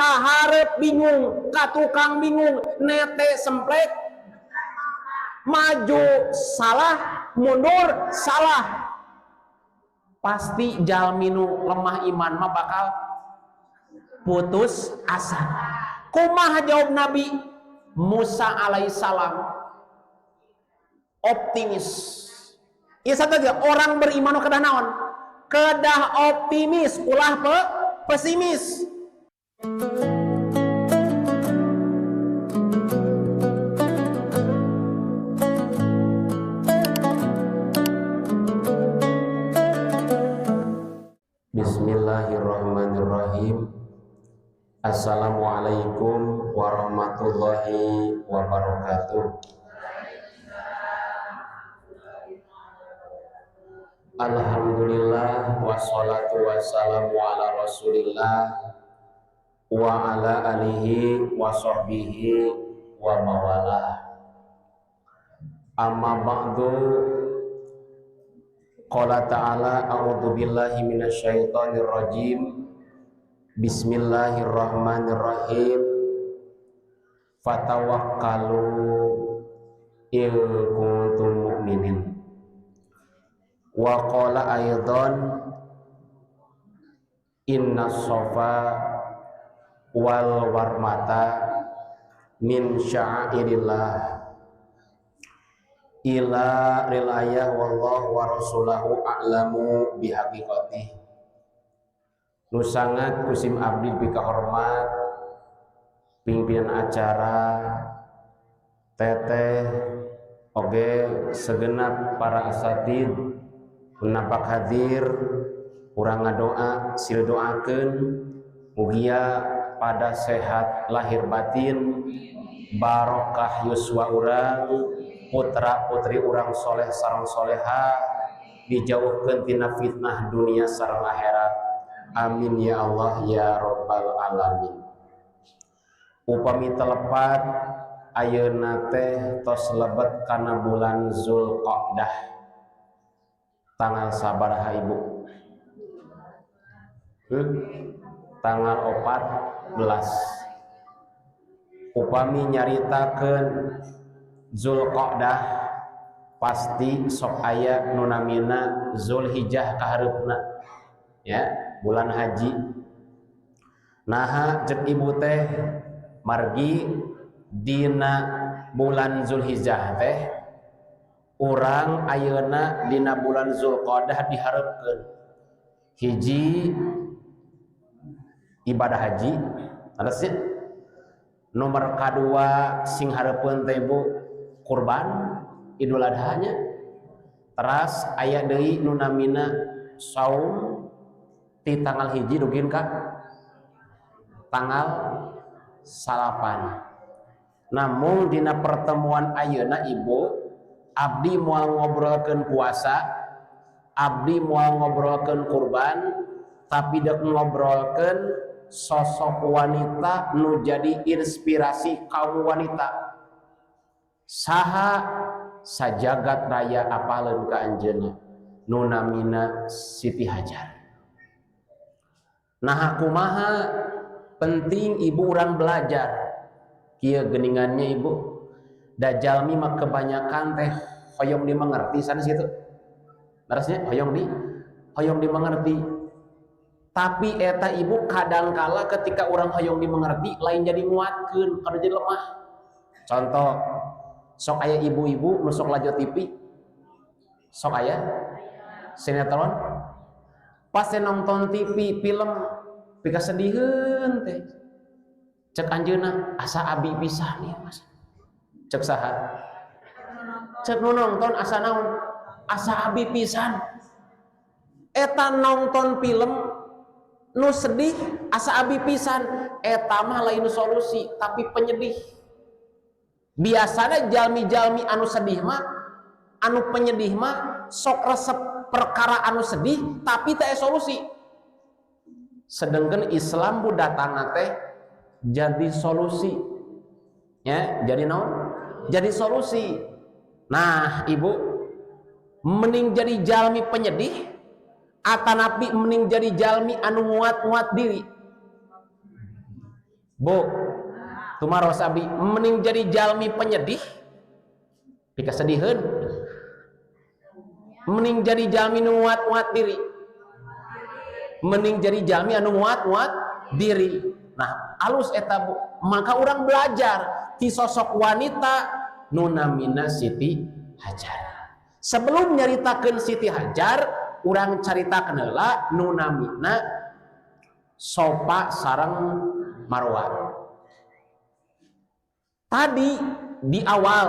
Ka hareup bingung, ka tukang bingung, nete semplek, maju salah, mundur salah. Pasti jalmi nu lemah iman mah bakal putus asa. Kumaha jawab Nabi Musa alaihissalam? Optimis. Ieu satu aja, orang beriman kedah naon? Kedah optimis, ulah pesimis. Bismillahirrahmanirrahim. Assalamualaikum warahmatullahi wabarakatuh. Alhamdulillah wassalatu wassalamu ala rasulillah wa ala alihi wa sahbihi wa mawalah. Amma ba'du. Qala ta'ala a'udzu billahi minasyaitonir rajim. Bismillahirrahmanirrahim. Fatawakkalu in kuntum mu'minin. Wa qala aidan inna sofa wal warmata min sya'airillah ila rilayah wallahu wa rasulahu a'lamu bihaqiqatih. Nu sangat kusim abdi bika hormat pimpinan acara teteh oge segenap para asatid menapak hadir, urang ngadoa sil doakeun mugia pada sehat lahir batin, barokah yuswa urang, putra putri urang soleh sareng soleha, dijauhkeun tina fitnah dunia sareng akhirat. Amin ya Allah ya robbal alamin. Upami telepat ayeuna teh tos lebet kana bulan Zulqa'dah. Tanggal sabaraha ibu? Tanggal 14. Upami nyaritakeun Zulqa'dah pasti sok aya nu namina Zulhijjah kahareupna, ya, bulan haji. Naha cek ibu teh margi dina bulan Zulhijjah teh urang ayeuna dina bulan Zulqa'dah diharapkeun hiji ibadah haji, terus nomor kadua sing hareupeun teh bu kurban Idul Adha-nya, teras aya deui nu namina saum ti tanggal 1 dugin ka tanggal 9. Namun dina pertemuan ayeuna ibu abdi moal ngobrolkeun puasa, abdi moal ngobrolkeun kurban, tapi dek ngobrolkeun sosok wanita nu jadi inspirasi kaum wanita. Saha sajagat raya apaleun ka anjeunna nu namina Siti Hajar. Nah kumaha penting ibu urang belajar kieu geuningannya ibu. Da jalmi mah kebanyakan teh hoyong dimengerti sanes kitu. Terusnya hoyong dimengerti. Tapi eta ibu kadangkala ketika orang hoyong dimengerti lain jadi nguatkeun, kada jadi lemah. Contoh, sok aya ibu-ibu nu sok lajo TV. Sok aya sinetron. Pas nonton TV film pikasediheun teh. Cek anjeunna asa abi pisan ieu Mas. Cek saha? Cek nu nonton asa naon? Asa abi pisan. Eta nonton film nu sedih asa abi pisan, eta mah lain solusi tapi penyedih. Biasanya jalmi-jalmi anu sedih mah, anu penyedih mah sok resep perkara anu sedih tapi teu aya solusi. Sedangkan Islam bu datangna teh jadi solusi. Ya, jadi naon? Jadi solusi. Nah, ibu mending jadi jalmi penyedih atanapi mending jadi jalmi anu nguat-nguat diri. Bu, tumaros abi, mending jadi jalmi penyedih pikasediheun, mending jadi jalmi nu nguat-nguat diri? Mending jadi jalmi anu nguat-nguat diri. Nah, alus eta, Bu. Maka orang belajar ti sosok wanita nu namina Siti Hajar. Sebelum nyaritakeun Siti Hajar, urang caritakeun heula nu namina Sopa sareng Marwa. Tadi di awal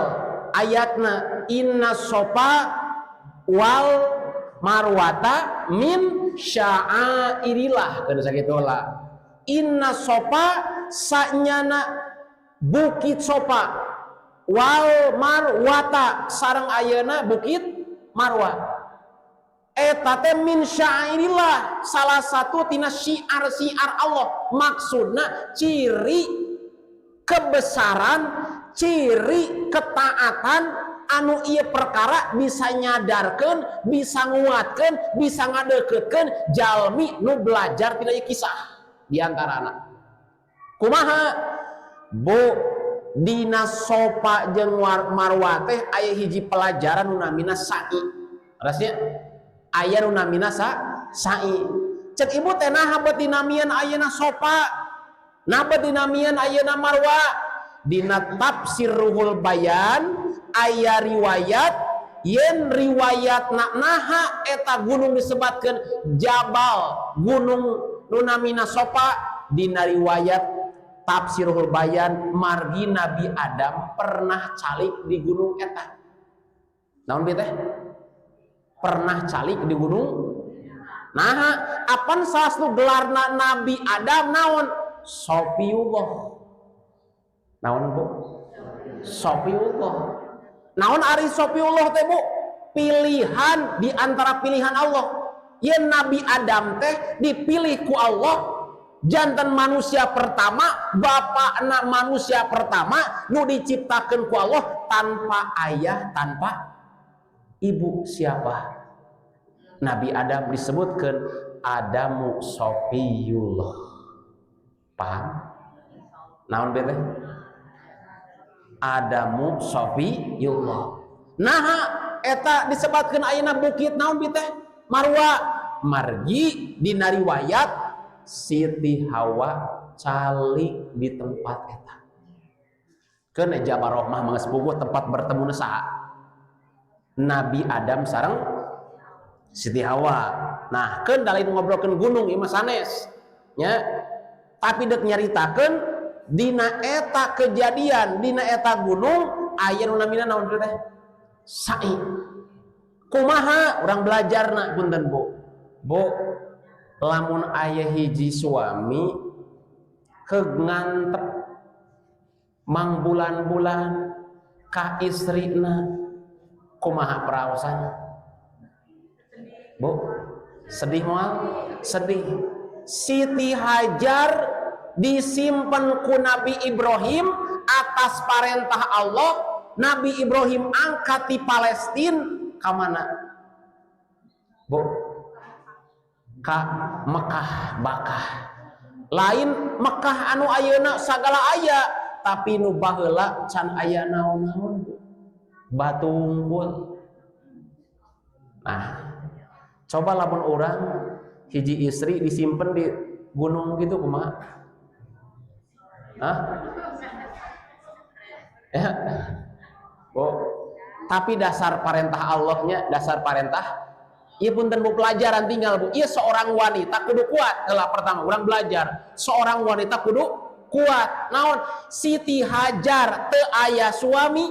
ayatna, inna sofa wal marwata min sya'airillah, kana sakitu lah. Inna sofa, sanyana bukit Sofa, wal marwata, sareng ayeuna bukit Marwa, eta teh min syairillah, salah satu tina syiar-syiar Allah. Maksudna ciri kebesaran, ciri ketaatan, anu ieu perkara bisa nyadarkan, bisa nguatkan, bisa ngadeketkeun jalmi nu belajar tina ieu kisah. Di antarana kumaha, Bu? Dina Sopa jeung Marwa teh aya hiji pelajaran nu namina sa'i. Rasanya aya nu namina sa'i. Cek Ibu teh, naha bet dinamian ayeuna Sopa, naha bet dinamian ayeuna Marwa? Dina tafsir Ruhul Bayan aya riwayat yen riwayat naha eta gunung disebatkeun jabal, gunung nu namina Sopa. Dina riwayat tafsir Ruhul Bayan, margi Nabi Adam pernah calik di gunung eta. Naon teh pernah calik di gunung? Nah, apan salah satu gelarna Nabi Adam naon? Sofiullah. Naon, Bu? Sofiullah. Naon ari Sofiullah teh, Bu? Pilihan di antara pilihan Allah. Yen Nabi Adam teh dipilih ku Allah janten manusia pertama, bapak anak manusia pertama nu diciptakan ku Allah tanpa ayah, tanpa ibu. Siapa? Nabi Adam. Disebutkan Adamu Sofiyullah. Paham naon bete Adamu Sofiyullah? Nah, eta disebutkan ayeuna bukit naon bete Marwa, margi dina riwayat Siti Hawa calik di tempat eta. Keun Jabal Rahmah mah geus tempat bertemu saha? Nabi Adam sareng Siti Hawa. Nah, keun da lain ngobrolkeun gunung ieu mah sanes nya, tapi dek nyaritakeun dina eta kejadian, dina eta gunung aya nu namina naon teh? Sa'i. Kumaha urang belajarna? Punten, Bu. Bu, lamun aya hiji suami ke ngantep mang bulan-bulan ka istrina, kumaha perawasan, Bu? Sedih moal? Sedih. Siti Hajar disimpan ku Nabi Ibrahim atas perintah Allah. Nabi Ibrahim angkat di Palestina ke mana, Bu? Ka Mekah. Bakah lain Mekah anu ayeuna sagala aya, tapi nu baheula can aya naon-naon, batu wungkul. Nah, coba lamun orang hiji istri disimpan di gunung gitu, kumaha? Hah? Ya. Oh, tapi dasar perintah Allahnya, dasar perintah. Iya, punten, Bu, pelajaran tinggal, Bu. Iya, seorang wanita kudu kuat. Kalau pertama orang belajar, seorang wanita kudu kuat. Naon? Siti Hajar teu aya suami,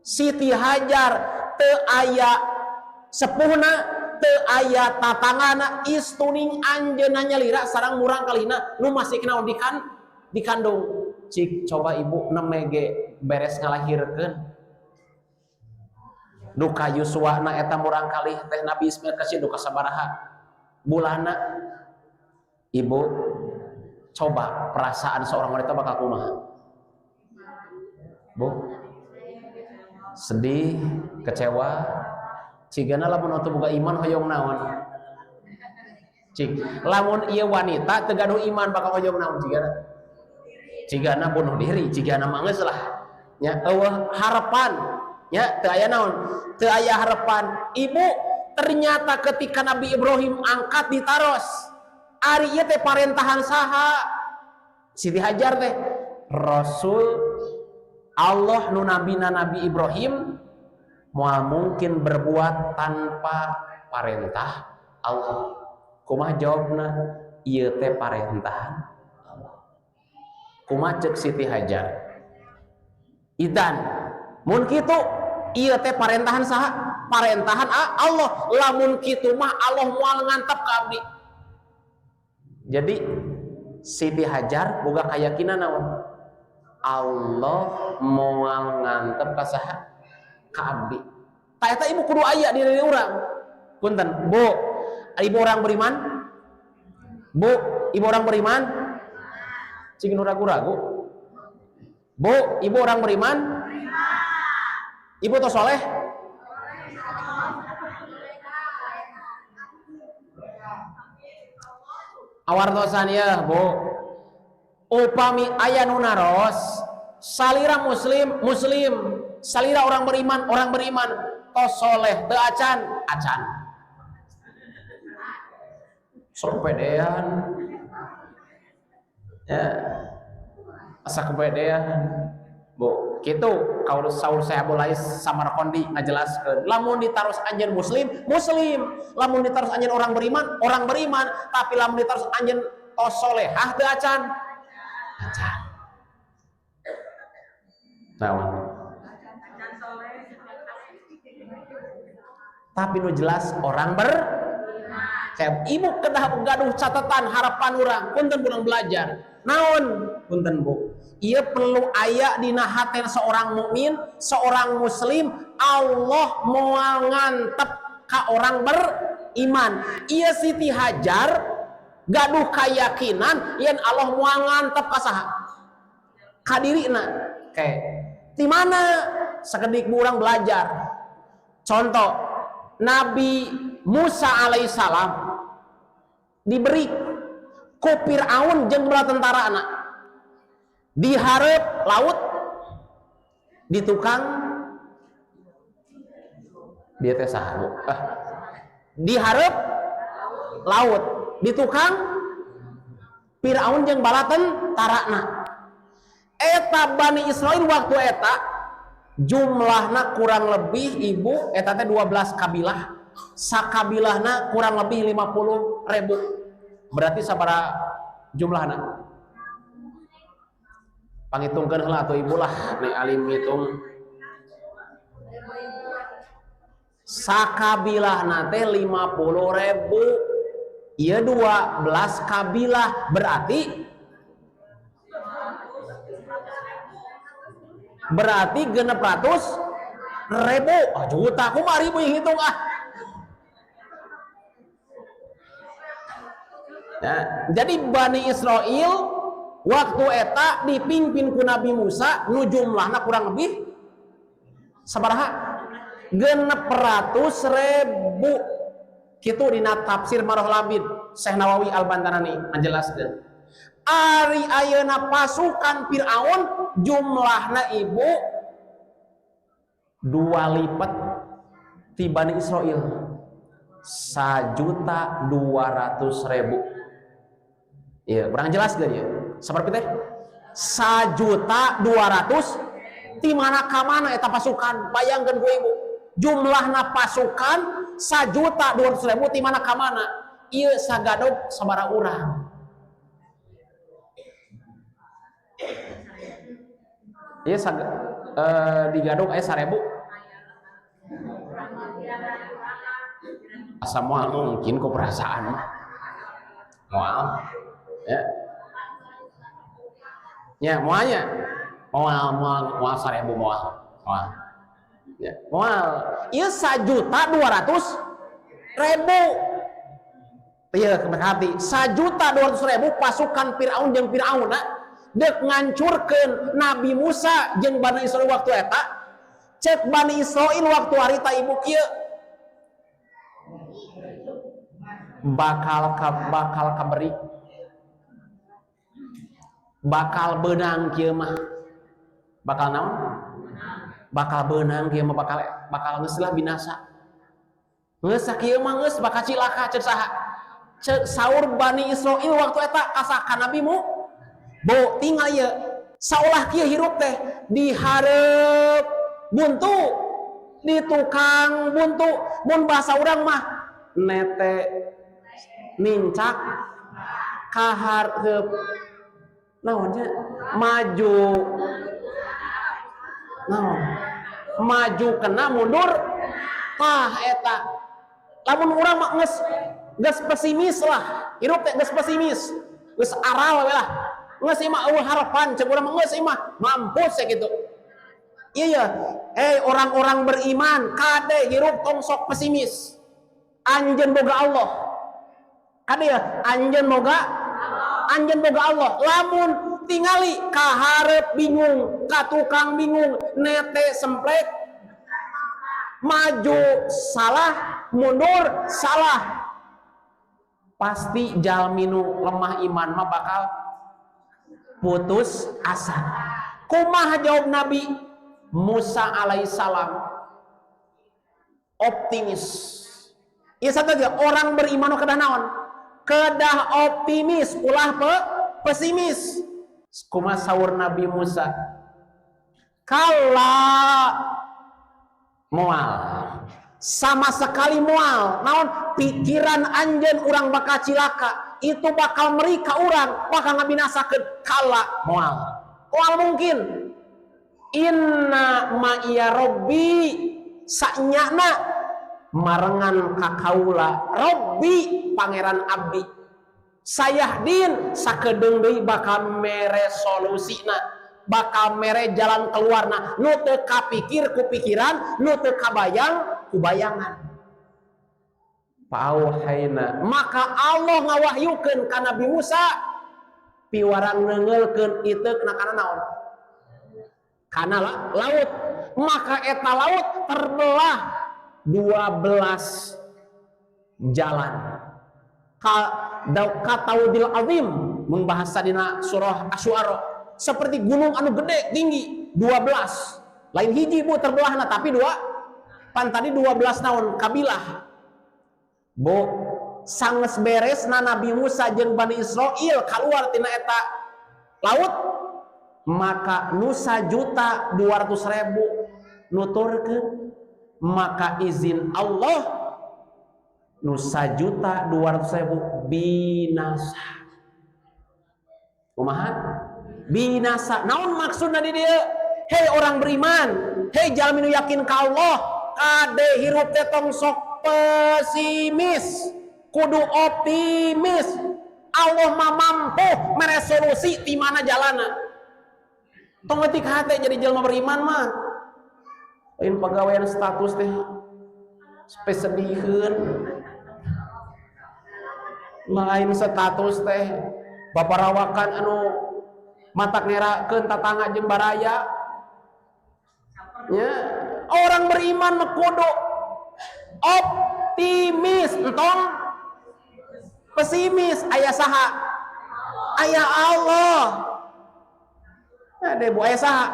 Siti Hajar teu aya sepuhna, teu aya tatangana, istuning anjeunna nyalira sareng murang kalihna nu masih kena dikandung. Cik, coba Ibu nembe ge beres ngalahirkeun, duka yuswana eta murang kalih teh Nabi Ismail kasih duka sabaraha bulana. Ibu, coba perasaan seorang wanita bakal kumaha, Bu? Sedih, kecewa. Cigana lamun teu boga iman hoyong naon? Cik, lamun ieu wanita teu gaduh iman bakal hoyong naon cigana? Cigana bunuh diri, cigana mah geus lah. Nya eueuh harapan, nya teu aya naon? Teu aya harapan. Ibu, ternyata ketika Nabi Ibrahim angkat ditaros, ari ieu teh parentahan saha? Siti Hajar teh Rasul Allah nu nabina Nabi Ibrahim moal mungkin berbuat tanpa parentah Allah. Kumaha jawabna? Ieu teh parentahan Allah. Kumaha cek Siti Hajar? Idan mun kitu ieu teh parentahan saha? Parentahan Allah. Lamun kitu mah Allah moal ngantep ka abdi. Jadi Siti Hajar boga keyakinan naon? Allah moal ngantep ka saha? Ka abdi. Tah eta ibu kudu aya di diri urang. Punten, Bu, ibu orang beriman? Bu, ibu orang beriman? Cing nu ragu-ragu. Bu, ibu orang beriman? Ibu tuh soleh? Awartosan ya, Bu. Upami aya nu naros, salira muslim, muslim, salira orang beriman, orang beriman, tos soleh teu acan, acan. Sok kepedean. Ya. Asa kepedean. Bu, kitu kaul saur saya Abu Lais Samarqandi ngajelaskeun. Lamun ditaros anjeun muslim, muslim. Lamun ditaros anjeun orang beriman, orang beriman, tapi lamun ditaros anjeun tos solehah teu acan, acan. Naon? Tapi nu jelas orang ber kayak ibu kedah gaduh catatan harapan urang, punten urang belajar. Naon? Punten Bu. Ieu perlu aya dina haten seorang mukmin, seorang muslim, Allah moal ngantep ka orang beriman. Ieu Siti Hajar gaduh keyakinan yen Allah moal ngantep ka saha? Ka dirina. Kayak di mana sakedik bu urang belajar. Contoh, Nabi Musa alaihissalam diberi ku Fir'aun jeung bala tentarana. Dihareup laut, di tukang dia teh saha, Bu? Ah. Dihareup laut, di tukang Fir'aun jeung bala tentarana. Eta Bani Israil waktu eta jumlahna kurang lebih ibu eta teh 12 kabilah. Sakabilahna kurang lebih 50.000. Berarti sabaraha jumlahna? Pangitungkeun heula atuh ibu lah, nih alim ngitung. Sakabilahna teh 50.000. Ieu 12 kabilah berarti 600.000. Ah, juta kumaha ribu yang hitung ah. Ya, jadi Bani Israel waktu eta dipimpin ku Nabi Musa nu jumlahna kurang lebih sabaraha? 600.000. Kitu dina tafsir Maroh Labid Syekh Nawawi Al-Bantarani menjelaskeun. Ari ayeuna pasukan Firaun jumlahna ibu 2 lipat ti Bani Israel, 1.200.000. Iya, kurang jelas gak ya? Seperti teh 1.200.000 ti mana ka mana eta pasukan? Bayangkeun ku ibu, jumlahna pasukan 1.200.000 ti mana ka mana? Ieu sagadog sabaraha urang? Ieu digadog aya 1.000. Asa moal mungkin ku perasaan mah. Moal. Ya. Ya, moalnya. Moal, moal, moal 1.000 moal. Moal. Ya, moal. Ieu 1.200.000. Ieu hati 1.200.000 pasukan Firaun jeung Firaunna deuk ngancurkeun Nabi Musa jeung Bani Israil waktu eta. Cek Bani Israil waktu harita ibu kieu bakal kaberi. Bakal beunang kieu mah. Bakal naon? Bakal beunang kieu mah, bakal bakal geus lah binasa. Geus sakieu mah geus bakal cilaka, ceuk saha? Ceuk saur Bani Israil waktu eta ka Nabi mu. Bo tinggal ieu saolah kieu hirup teh dihareup buntu, di tukang buntu, mun bahasa urang mah nete nincak kahareup naon nya, maju naon, maju kena, mundur. Tah, eta lamun urang mah geus geus pesimis lah hirup teh, geus pesimis, geus aral we lah, geus ieu mah euweuh harapan, ceuk urang mah geus ieu mah mampus ya gitu. Iya ya, orang-orang beriman, kade hirup tong sok pesimis. Anjeun boga Allah. Kade ya, anjeun boga Allah. Lamun tingali kaharep bingung, ka tukang bingung, nete semplek, maju salah, mundur salah. Pasti jalmi nu lemah iman mah bakal putus asa. Kumaha jawab Nabi Musa alaihissalam? Optimis. Iya, satu aja, orang beriman kedah naon? Kedah optimis, ulah pesimis. Kumaha saur Nabi Musa? Kalla, moal. Sama sekali moal. Naon? Pikiran anjeun urang bakal cilaka, itu bakal merika urang, bakal ngabinasakeun. Kalla, moal. Moal mungkin. Inna ma'iya robbi, sanyana marengan ka kaula Robbi, pangeran abdi, sayahdin, sakedeung deui bakal mere solusina, bakal mere jalan keluarna nu teu kapikir ku pikiran, nu teu kabayang ku bayangan. Fa'auhayna, maka Allah ngawahyukeun ka Nabi Musa piwarang neungeulkeun iteukna kana naon, kana laut. Maka eta laut terbelah 12 jalan ka kathaudil azim, mun bahasa dina surah Asy-Syu'ara, seperti gunung anu gede tinggi 12. Lain hiji, Bu, terbelahna, tapi dua. Pan tadi 12 naon, kabilah, Bu. Sanggeus beres na Nabi Musa jeung Bani Israel keluar tina eta laut, maka nu 1.200.000 nuturkeun. Maka izin Allah nu 1.200.000 binasa. Kumaha binasa? Naon maksudna di dieu? Hei orang beriman, hei jalmi nu yakin ka Allah, kade hirup teh tong sok pesimis, kudu optimis. Allah mah mampu mere solusi di mana jalana. Tong leutik hate jadi jelma beriman mah. Lain pegawaian status teh sampai sediheun. Lain status teh baparawakan anu matak ngerakeun tatangga jeung baraya. Ya, orang beriman mah kudu optimis, entong pesimis. Aya saha? Aya Allah. Nah, deh, Bu, aya saha?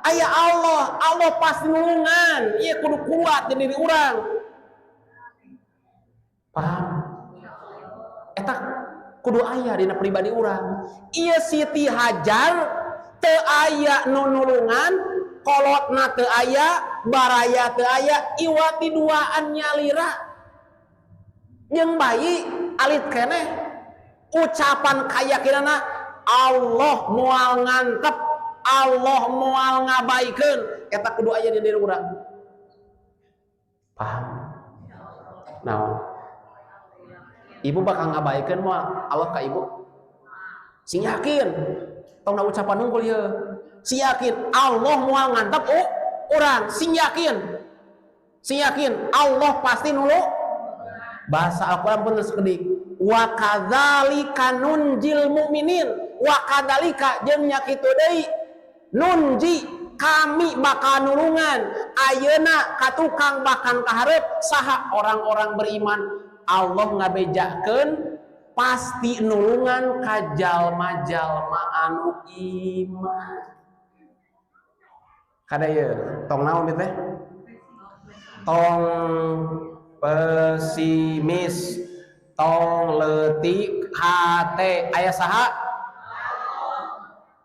Aya Allah. Allah pasti nulungan. Iya, kudu kuat jadi diri urang. Paham? Eta kudu aya dina pribadi urang. Iya, Siti Hajar teu aya nu nulungan, kolotna teu aya, baraya teu aya, iwati duaan nyalira. Jeung bayi alit keneh, ucapan kayakinana Allah moal ngantep, Allah moal ngabaikeun, eta kudu aya di diri urang. Paham? Naon? Ibu bakal ngabaikeun moal Allah ka ibu? Sing yakin. Tong na ucapan nungkul ieu. Sing yakin Allah moal ngantep urang, sing yakin. Sing yakin Allah pasti nulu. Bahasa Al-Qur'an pun sekedik. Wa kadzalika nunjil mukminin, wa kadzalika jeung nya kitu deui, nunji, kami bakal nulungan ayeuna ka tukang bahkan kaharep saha orang-orang beriman. Allah ngabejakeun Pasti nulungan ka jalma-jalma anu iman. Kada ye, tong naon teh? Tong pesimis, tong leutik hate. Aya saha?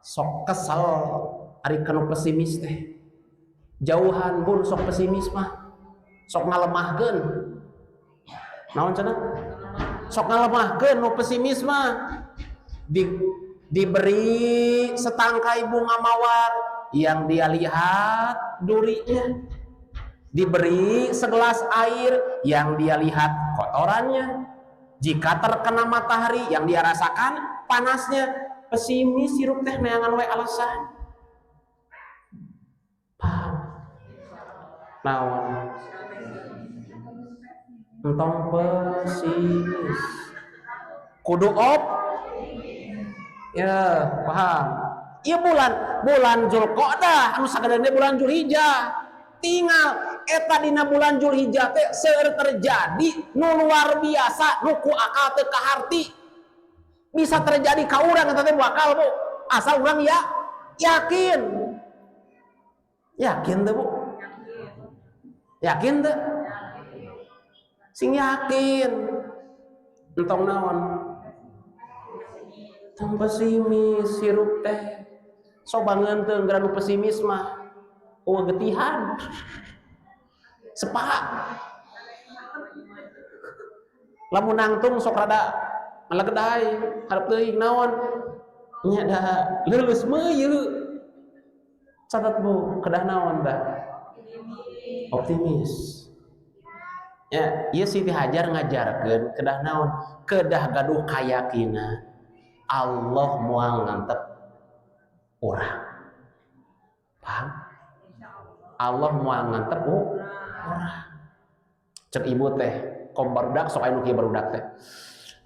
Sok kesel ari kanu pesimis teh. Jauhan bun sok pesimis mah. Sok ngalemahkeun. Naon cenah? Sok ngalemahkeun nu pesimis mah. Diberi setangkai bunga mawar, yang dia lihat durinya. Diberi segelas air, yang dia lihat kotorannya. Jika terkena matahari, yang dia rasakan panasnya. Pesimis hirup teh neangan we alasan. Paham? Naon? Entong pesimis. Kudu op. Ya, paham. Ieu bulan Zulqa'dah anu sagadana bulan Zulhijjah. Tinggal eta dina bulan Zulhijjah teh seueur terjadi nu luar biasa, nu ku akal teu kaharti. Bisa terjadi ka urang eta teh bakal, Bu. Asal urang ya yakin. Yakin teu, Bu? Yakin teu? Sing yakin. Entong naon? Tong pesimis hirup teh. Sobangeun teu geura nu pesimis mah. Eueuh getihan. Sepak. Lamun nangtung sok rada malegedai, hareup teuing naon? Nya da leuleus meuyeut. Catat Bu, kedah naon tah? Optimis. Ya, ieu Siti Hajar ngajarkeun kedah naon? Kedah gaduh kayakinan Allah moal ngantep urang. Paham? Allah moal ngantep urang. Cek ibu teh, kom barudak sok aya nu kieu barudak teh.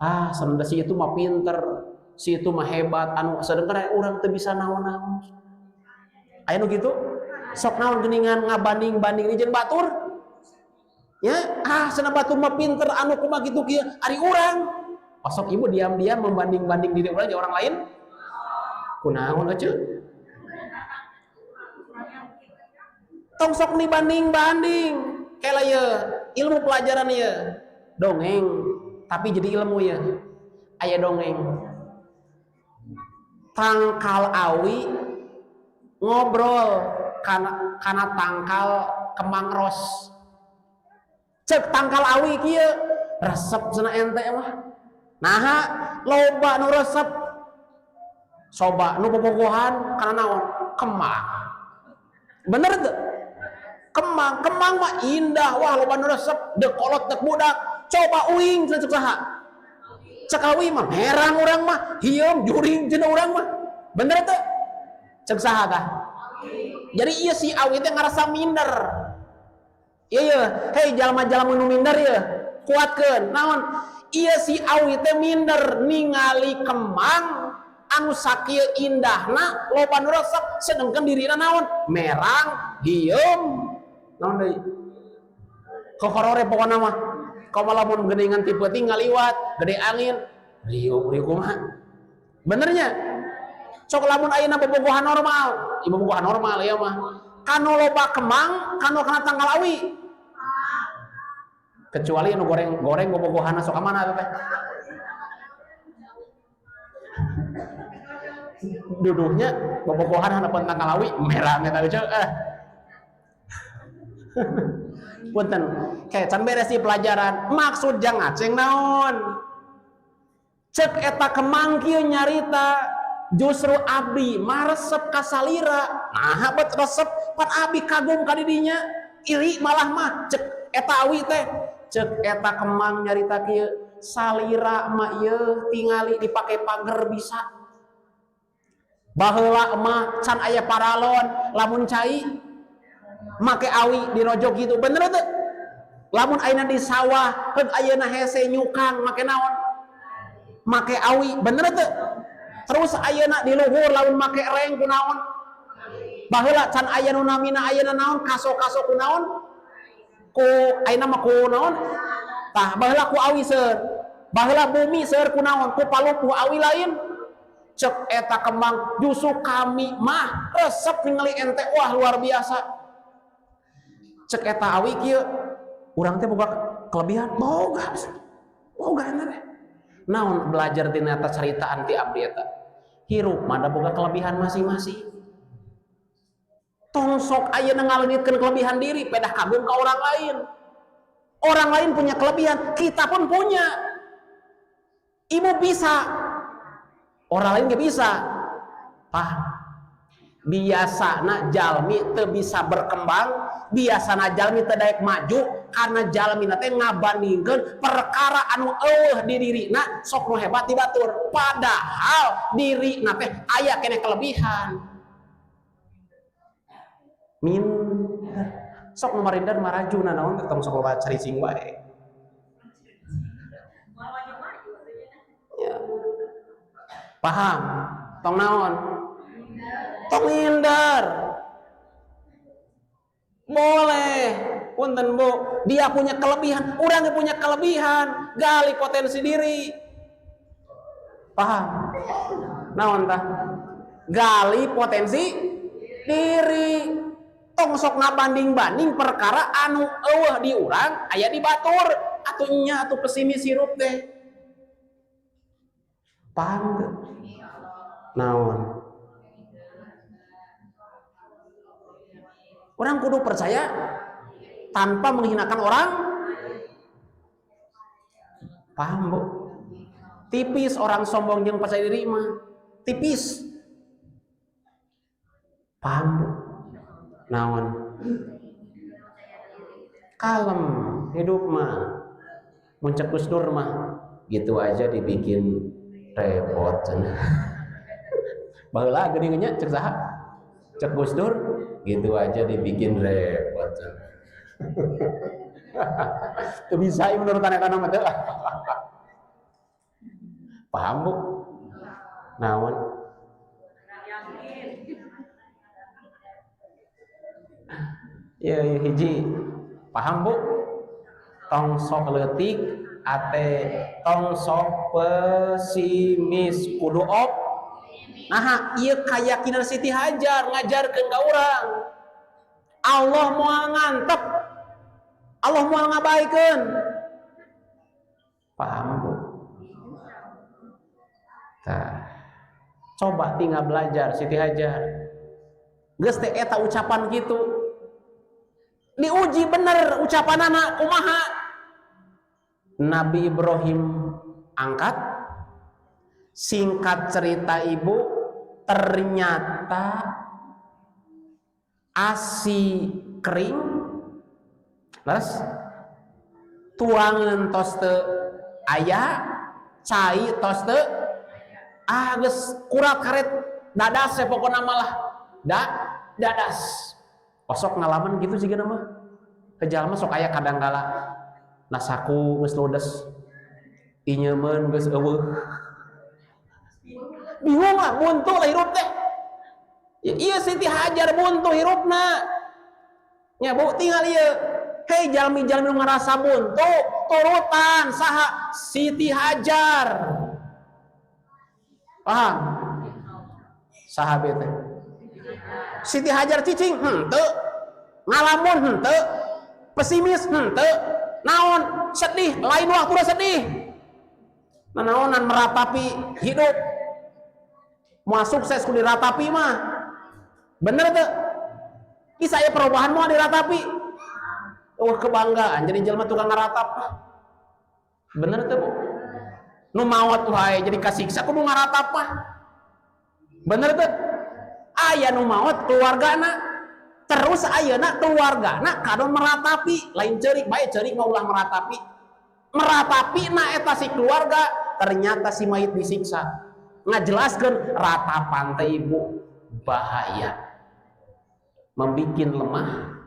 Ah, sebenarnya si itu mah pinter, si itu mah hebat, anu sedengkeun aya urang teu bisa naon-naon. Aya nu kitu? Sok naon geuningan ngabanding-banding jeung batur. Ya, ah cenah batur mah pinter anu kumaha kitu kieu, ari urang. Osok ibu diam-diam membanding-banding diri urang jeung orang lain. Kunaon eceu? Tong sok dibanding-banding. Kela ye, ilmu pelajaran ye. Dongeng, tapi jadi ilmu ye. Aya dongeng. Tangkal awi ngobrol kana tangkal kembang ros. Cek tangkal awi kieu resep cenah ente mah. Naha loba nu resep. Soba nu bobogohan kana naon? Kembang. Bener teu? Kembang, kembang mah indah, wah loba nu resep, deuk kolot deuk budak. Coba uing cenah cek saha? Cek awi mah merang urang mah, hieum juring cenah urang mah. Bener teu? Cek saha tah? Jadi ieu si awi teh ngarasa minder. Iya iya, hei jalma-jalma nu minder ieu, kuatkeun. Naon? Ieu si awi teh minder ningali kembang anu sakieu indahna loba nu resep, sedengkeun dirina naon? Merang, hieum. Naon deui? Kokorore pokona mah. Komo lamun geuningan ti peuting ngaliwat, gede angin, riuk-riuk kumaha. Benernya? Sok lamun ayeuna bobogohan normal, ieu bobogohan normal ieu mah. Kanu loba kembang, kanu kana tangkal awi. Kecuali anu goreng-goreng bobogohanna sok ka mana teh? Duduhnya bobogohan hanapan tangkal awi merah eta ceu. Punten, kayak can beres di pelajaran. Maksud jang ngaceng naon? Cek eta kemang kieu nyarita justru abdi mah resep ka salira. Naha bet resep pan abdi kagum ka didinya, iri malah mah cek eta awi teh. Cek eta kemang nyarita kieu, salira mah ieu tingali dipake pager bisa. Baheula mah can aya paralon, lamun cai make awi dirojok gitu, bener teu? Lamun ayeuna di sawah heug ayeuna hese nyukang make naon? Make awi, bener teu? Terus ayeuna di luhur lamun make reng kunaon? Baheula can aya nu namina ayeuna naon? Kaso-kaso kunaon? Ku ayeuna mah ku naon? Tah baheula ku awi seur. Baheula bumi seueur kunaon ku palupuh awi lain. Cek eta kembang justru kami mah resep ningali ente, wah luar biasa. Cek eta awi kieu, urang teh boga kelebihan, boga. Boga ente teh. Naon belajar tina eta caritaan ti abdi eta? Hirup mah da boga kelebihan masing-masing. Tong sok ayeuna ngaleungitkeun kelebihan diri, pedah kagum ke orang lain. Orang lain punya kelebihan, kita pun punya. Ibu bisa, orang lain gak bisa. Paham? Biasana jalmi teu bisa berkembang, biasana jalmi teu daek maju karena jalmi teh ngabandingkeun perkara anu eueuh di dirina sok nu hebat di batur. Padahal dirina teh aya keneh kelebihan. Min sok nu marinder maraju nanaon teh tong sok loba caricing wae. Ya. Paham? Tong naon? Tong minder. Boleh. Punten Bu, dia punya kelebihan, orangnya punya kelebihan, gali potensi diri. Paham? Naon tah? Gali potensi diri. Tong sok ngabanding-banding perkara anu eueuh di urang aya di batur atuh nya atuh pesimis hirup teh. Paham teu? Naon? Orang kudu percaya tanpa menghinakan orang. Paham Bu? Tipis orang sombong jeung percaya diri mah. Tipis. Paham Bu? Naon? Kalem hidup mah. Mun cek Gus Dur mah gitu aja dibikin repot cenah. Baheula geuning nya cek saha? Cek Gus Dur gitu aja dibikin repot. Teu bisa menurut anak-anak mah teh. Paham Bu? Naon? Ya, ya hiji. Paham Bu? Tong sok leutik ate tong sok pesimis kudu op. Nah, ieu kayakinan Siti Hajar ngajarkeun ka urang. Allah moal ngantep. Allah moal ngabaikeun. Paham Bu? Tah. Coba tinggal belajar Siti Hajar. Geus teh eta ucapan kitu. Diuji bener ucapanana kumaha? Nabi Ibrahim angkat. Singkat cerita ibu, ternyata asi kering, terus tuangan tos teu aya, cai tos teu ah geus kurat karet dadas ya pokona malah dadas. Osok ngalaman gitu sih mah. Ke jalma sok aya kadangkala nasaku geus ludes, inyemeun geus eueuh. Bingung lah, buntu lah hirup teh. Ya, iya Siti Hajar buntu hirupna. Nya Bu tinggal ieu. Hei jalmi-jalmi nu ngarasa buntu, turutan saha Siti Hajar. Paham? Saha teh? Siti Hajar cicing henteu, ngalamun henteu, pesimis henteu, naon sedih, lain waktu sedih. Nanaonan meratapi hidup. Mau sukses kudu diratapi mah. Bener teu? Bisa aya perubahan mau diratapi. Oh kebanggaan jadi jelema tukang ngaratap. Bener teu Bu? Nu maot wae jadi kasiksa kudu ngaratap mah. Bener teu? Aya nu maot keluargana. Terus ayeuna keluargana kadon meratapi, lain ceurik bae ceurik mah ulah meratapi. Meratapi na eta si keluarga, ternyata si mayit disiksa. Ngajelaskeun ratapan teh ibu bahaya, membikin lemah,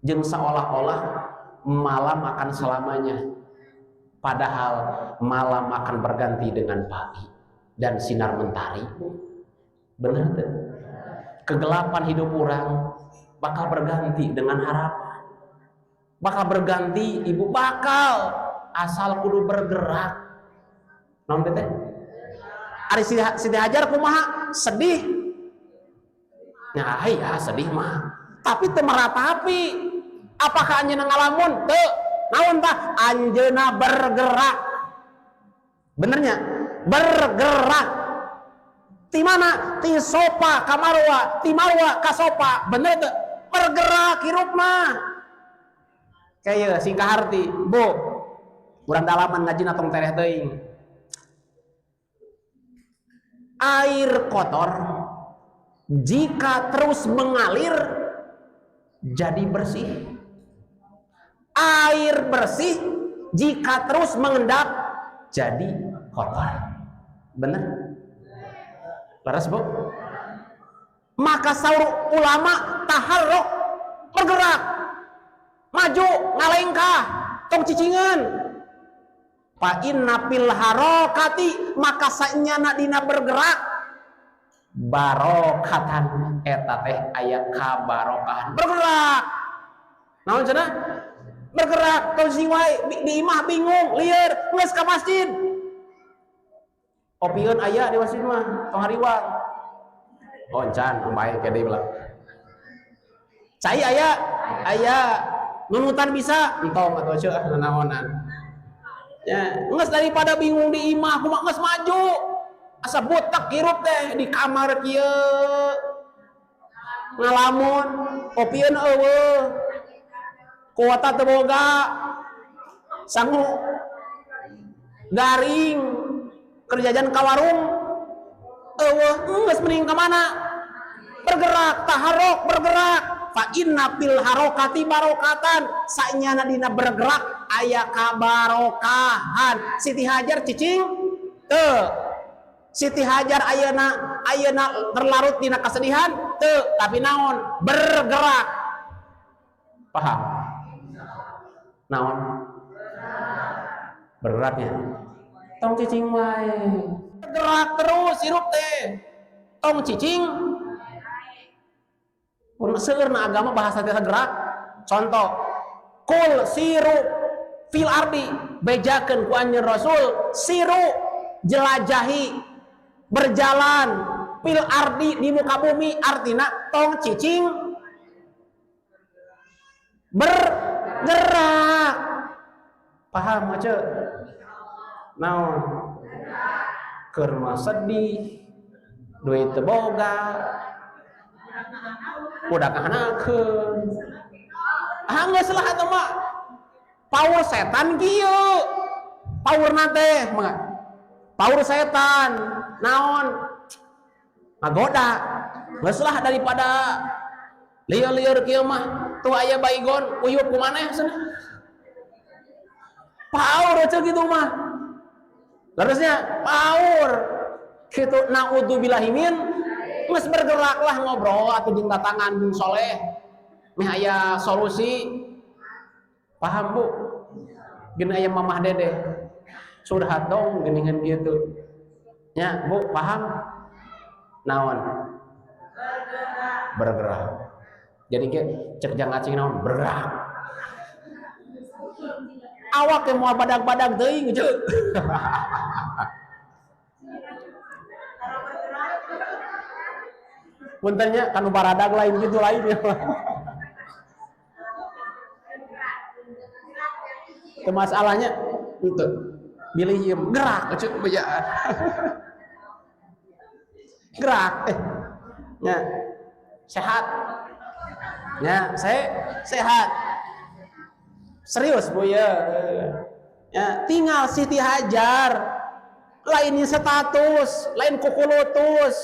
jeung seolah-olah malam akan selamanya, padahal malam akan berganti dengan pagi dan sinar mentari. Bener tuh? Kegelapan hidup orang bakal berganti dengan harapan, bakal berganti ibu, bakal asal kudu bergerak. Naon teh? Ari Siti Hajar kumaha? Sedih. Nah, ya sedih mah. Tapi teu meratapi. Apakah anjeunna ngalamun? Teu. Naon tah? Anjeunna bergerak. Benernya? Bergerak. Ti mana? Ti Sopa ka Marwa, ti Marwa ka Sopa. Bener teu? Bergerak hirup mah. Kayak sing kaharti, Bu. Urang dalaman ngajina tong tereh teuing. Air kotor jika terus mengalir jadi bersih. Air bersih jika terus mengendap jadi kotor. Bener? Leres, Bu? Maka saur ulama taharruk, bergerak, maju, ngalengkah, tong cicingan. Fa inna fil harokati, maka sanyana dina bergerak barokatan, eta teh aya kabarokahan. Bergerak. Naon cenah? Bergerak, tong cicing wae di imah bingung, lieur, geus ka masjid. Opieun aya di masjid mah, tong hariwang. Oh, encan, kumaha ke deui belah. Cai aya, aya nunutan bisa, entong atuh ceuh nanaonan. Ya, geus daripada bingung di imah, kumaha geus maju. Asa butek hirup teh di kamar kieu. Ngalamun, opieun eueuh. Kuota teu boga. Sangu garing, kerjajan ka warung eueuh, geus mending ka mana? Bergerak, taharruk, bergerak. Fa inna fil harokati barokatan, sanyana dina bergerak aya kabarokahan. Siti Hajar cicing teu. Siti Hajar ayeuna ayeuna terlarut dina kesedihan teu, tapi naon? Bergerak. Paham? Naon? Bergeraknya. Tong cicing wae. Bergerak terus hirup teh. Tong cicing. Seueurna agama bahasa teh gerak. Contoh, kul siru fil ardi, bejakeun ku anjeun Rasul, siru jelajahi, berjalan fil ardi di muka bumi, artina tong cicing, bergerak. Paham aja? Naon? Keur mah sedih, duit teu boga, udah kahanakeun. Ah geus lah atuh mah. Power setan kieu. Powerna teh mah. Power setan naon? Ngagoda. Geus lah daripada lieur-lieur kieu mah, tuh aya baygon uyup ku maneh cenah. Power ceu kitu mah. Terusnya power. Kitu naudzubillahi min. Geus bergeraklah ngobrol atuh jeung datangan jeung soleh. Meh aya solusi. Paham, Bu? Gini aya mamah dedeh. Curhat dong geuningan kitu. Nya, Bu, paham? Naon? Bergerak. Jadi ke cek jang ngacing naon? Bergerak. Awak teh moal badag-badag teuing ceuk. Puntennya kanu baradag lain gitu lain ya. Itu masalahnya itu bilih ieu gerak ceuk bejaan. Gerak nya sehat. Nya saya sehat. Serius Bu ya. Ya, tinggal Siti Hajar. Lain status, lain kukulutus,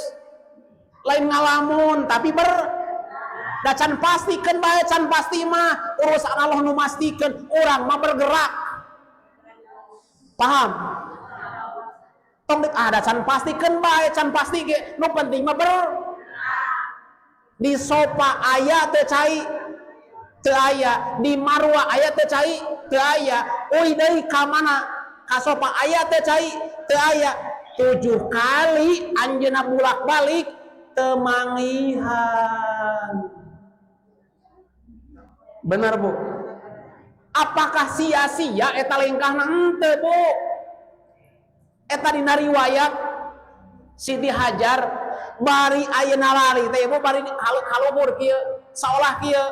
lain ngalamun, tapi da can pastikeun bae, can pasti mah urusan Allah nu mastikeun, urang mah bergerak. Paham? Tong deuk da can pastikeun bae, can pasti ge, nu penting mah di sopa aya teu cai, teu aya, di Marwa aya teu cai, teu aya, euy deui ka mana? Ka sopa aya teu cai, teu aya. 7 kali anjeunna bolak-balik teu manggihan. Benar, Bu? Apakah sia-sia eta lengkahna? Henteu, Bu. Eta dina riwayat Siti Hajar bari ayeuna lari teh ibu bari kaluhur kieu saolah kieu,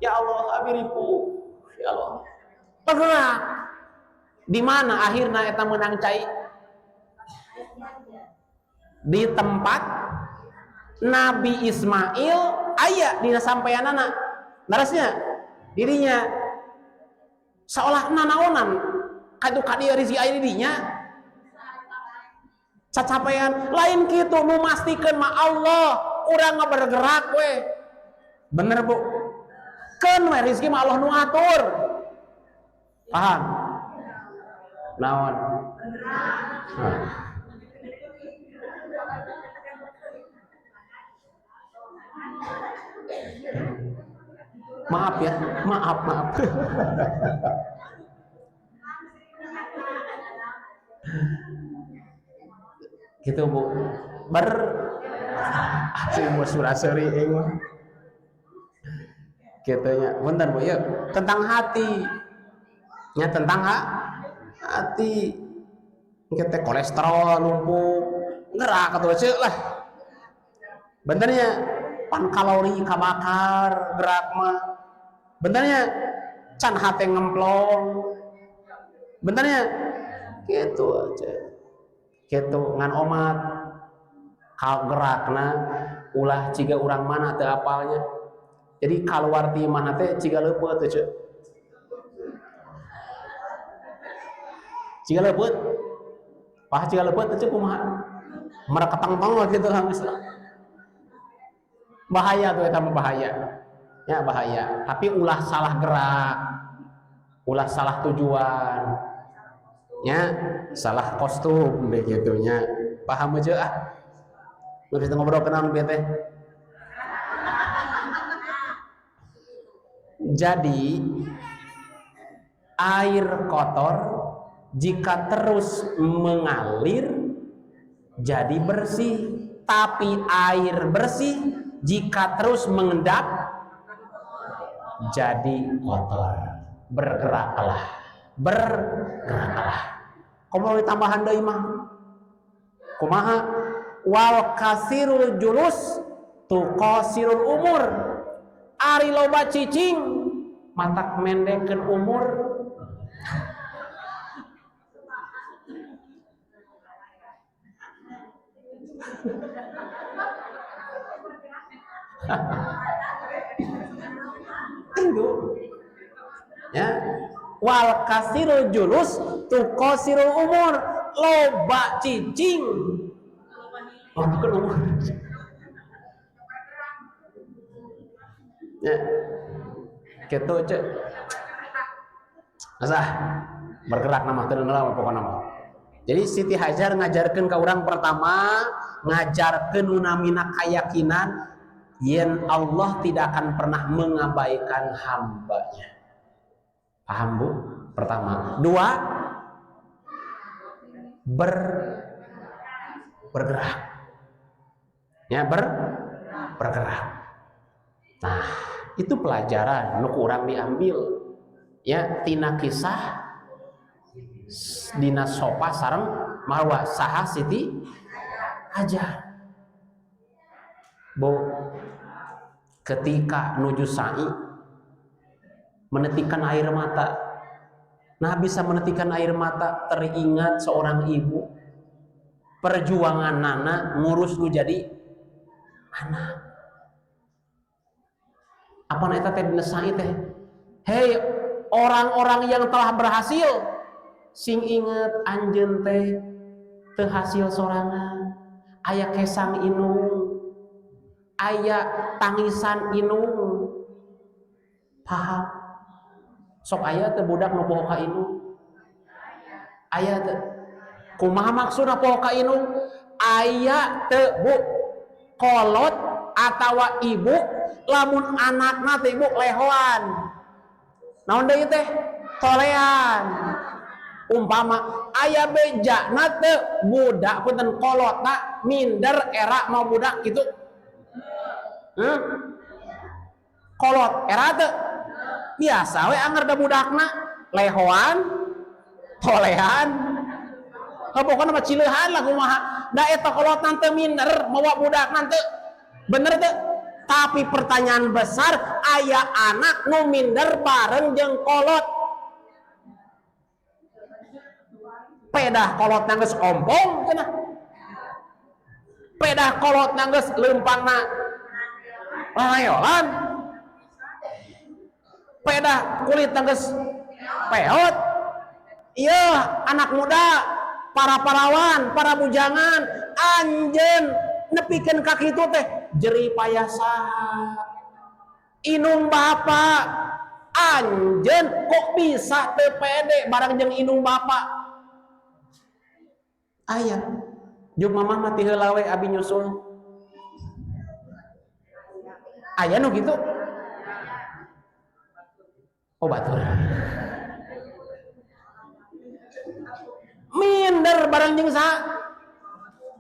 ya Allah abi ripuh, ya Allah. Bergerak. Di mana akhirna eta meunang cai? Di tempat Nabi Ismail aya dina sampeanana. Leresnya dirinya seolah nanaonan kadu ka dieu rizki aya di dinya cacapean. Lain kitu, nu mastikeun mah Allah. Urang mah bergerak we. Bener, Bu? Keun we, rizki mah Allah nu ngatur. Paham naon? Nah. Maaf ya, maaf, maaf. Gitu, Bu. Ber asli mau suraseri mah. Gitu nya. Bentar, Bu, ya. Tentang hati. Ya, tentang hati. Kita kolesterol numpuk, gerak atau lah. Bentarnya pan kalori kabakar gerak mah. Bentarnya can hati ngemplong. Bentarnya gitu aja. Gitu ngan omat kal gerakna ulah ciga urang mana teu apalnya. Jadi keluar ti mana teh ciga leupeut teh, Ceu. Ciga leupeut. Pah ciga leupeut teh, Ceu, kumaha? Mereketang-tong gitu lah misalnya. Bahaya tuh eta mah, bahaya. Ya, bahaya. Tapi ulah salah gerak. Ulah salah tujuan. Ya, salah kostum deh gitu nya. Paham aja ah. Lu bisa ngobrol kenal teh. Jadi air kotor jika terus mengalir jadi bersih, tapi air bersih jika terus mengendap jadi kotor. Bergeraklah, bergeraklah. Komo ditambahan deui mah. Kumaha? Wal kasirul julus tuqasirul umur. Ari loba cicing matak mendekkeun umur. Itu ya, wal kasirul julus tuqasirul umur. Loba cicing mendekkeun umur ya. Gitu, Cek. Masa bergerak nama teu lama pokokna mah. Jadi Siti Hajar ngajarkeun ka urang, pertama ngajarkeun nu namina keyakinan yen Allah tidak akan pernah mengabaikan hambanya. Paham, Bu? Pertama. Dua, bergerak. Ya, bergerak. Nah, itu pelajaran nu kurang diambil. Ya, tina kisah dina Sopa sareng Marwah. Saha Siti Hajar? Bu, ketika nuju sa'i menetikan air mata. Nah, bisa menetikan air mata teringat seorang ibu, perjuangan nana ngurus nu jadi anak. Apa eta teh dina sa'i teh? Hei, orang-orang yang telah berhasil, sing inget anjeun teh teu hasil sorangan. Aya kesang indung, aya tangisan indung. Paham? Sok aya teu budak nu poho ka indung? Aya teu? Kumaha maksudna poho ka indung? Aya teu, Bu, kolot atawa ibu lamun anakna teh, Ibu, lehoan? Naon deui teh? Tolean. Umpama aya bejana teu budak, punten, kolotna minder era mau budak gitu? Kolot era teu? Biasa we anger da budakna lehoan, tolean. Pokona mah cileuhan lah kumaha. Da eta kolot teu minder mawa budak teu. Bener teu? Tapi pertanyaan besar, aya anak nu minder bareng jeung kolot. Pedah kolot geus ompong cenah. Pedah kolot geus leumpangna lalayolan. Pedah kulit geus peot. Iya, anak muda, para parawan, para bujangan, anjeun nepikeun ka kitu teh jerih payah saha. Inung bapak, anjeun kok bisa teu pede barang jeung inung bapak. Aya, jeung mamah mah ti heula we abi nyusul. Aya nu kitu? Oh batur. Minder barang jeung saha?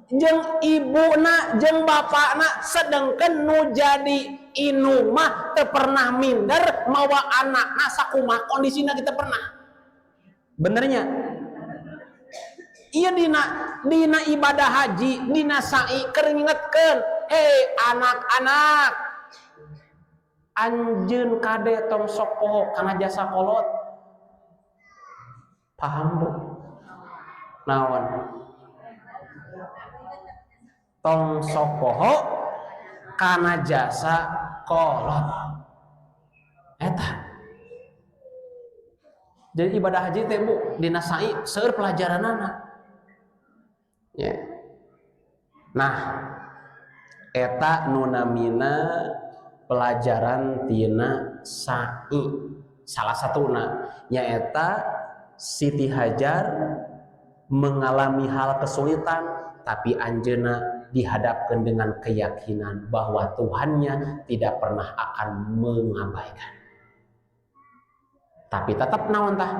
Jeung ibuna, jeung bapakna, sedengkeun nu jadi inung mah teu pernah minder mawa anakna sakumaha kondisina kita pernah. Benernya? Iya dina ibadah haji, dina sa'i keur ngingetkeun, hei anak-anak, anjeun kade tong sok poho kana jasa kolot. Paham bu? Naon? Tong sok poho kana jasa kolot. Eta. Jadi ibadah haji teh bu dina sa'i seueur pelajaranana. Ya. Nah, eta nu namina pelajaran tina sa'i. Salah satuna nyaeta Siti Hajar mengalami hal kesulitan tapi anjeunna dihadapkan dengan keyakinan bahwa Tuhannya tidak pernah akan mengabaikan. Tapi tetap naon tah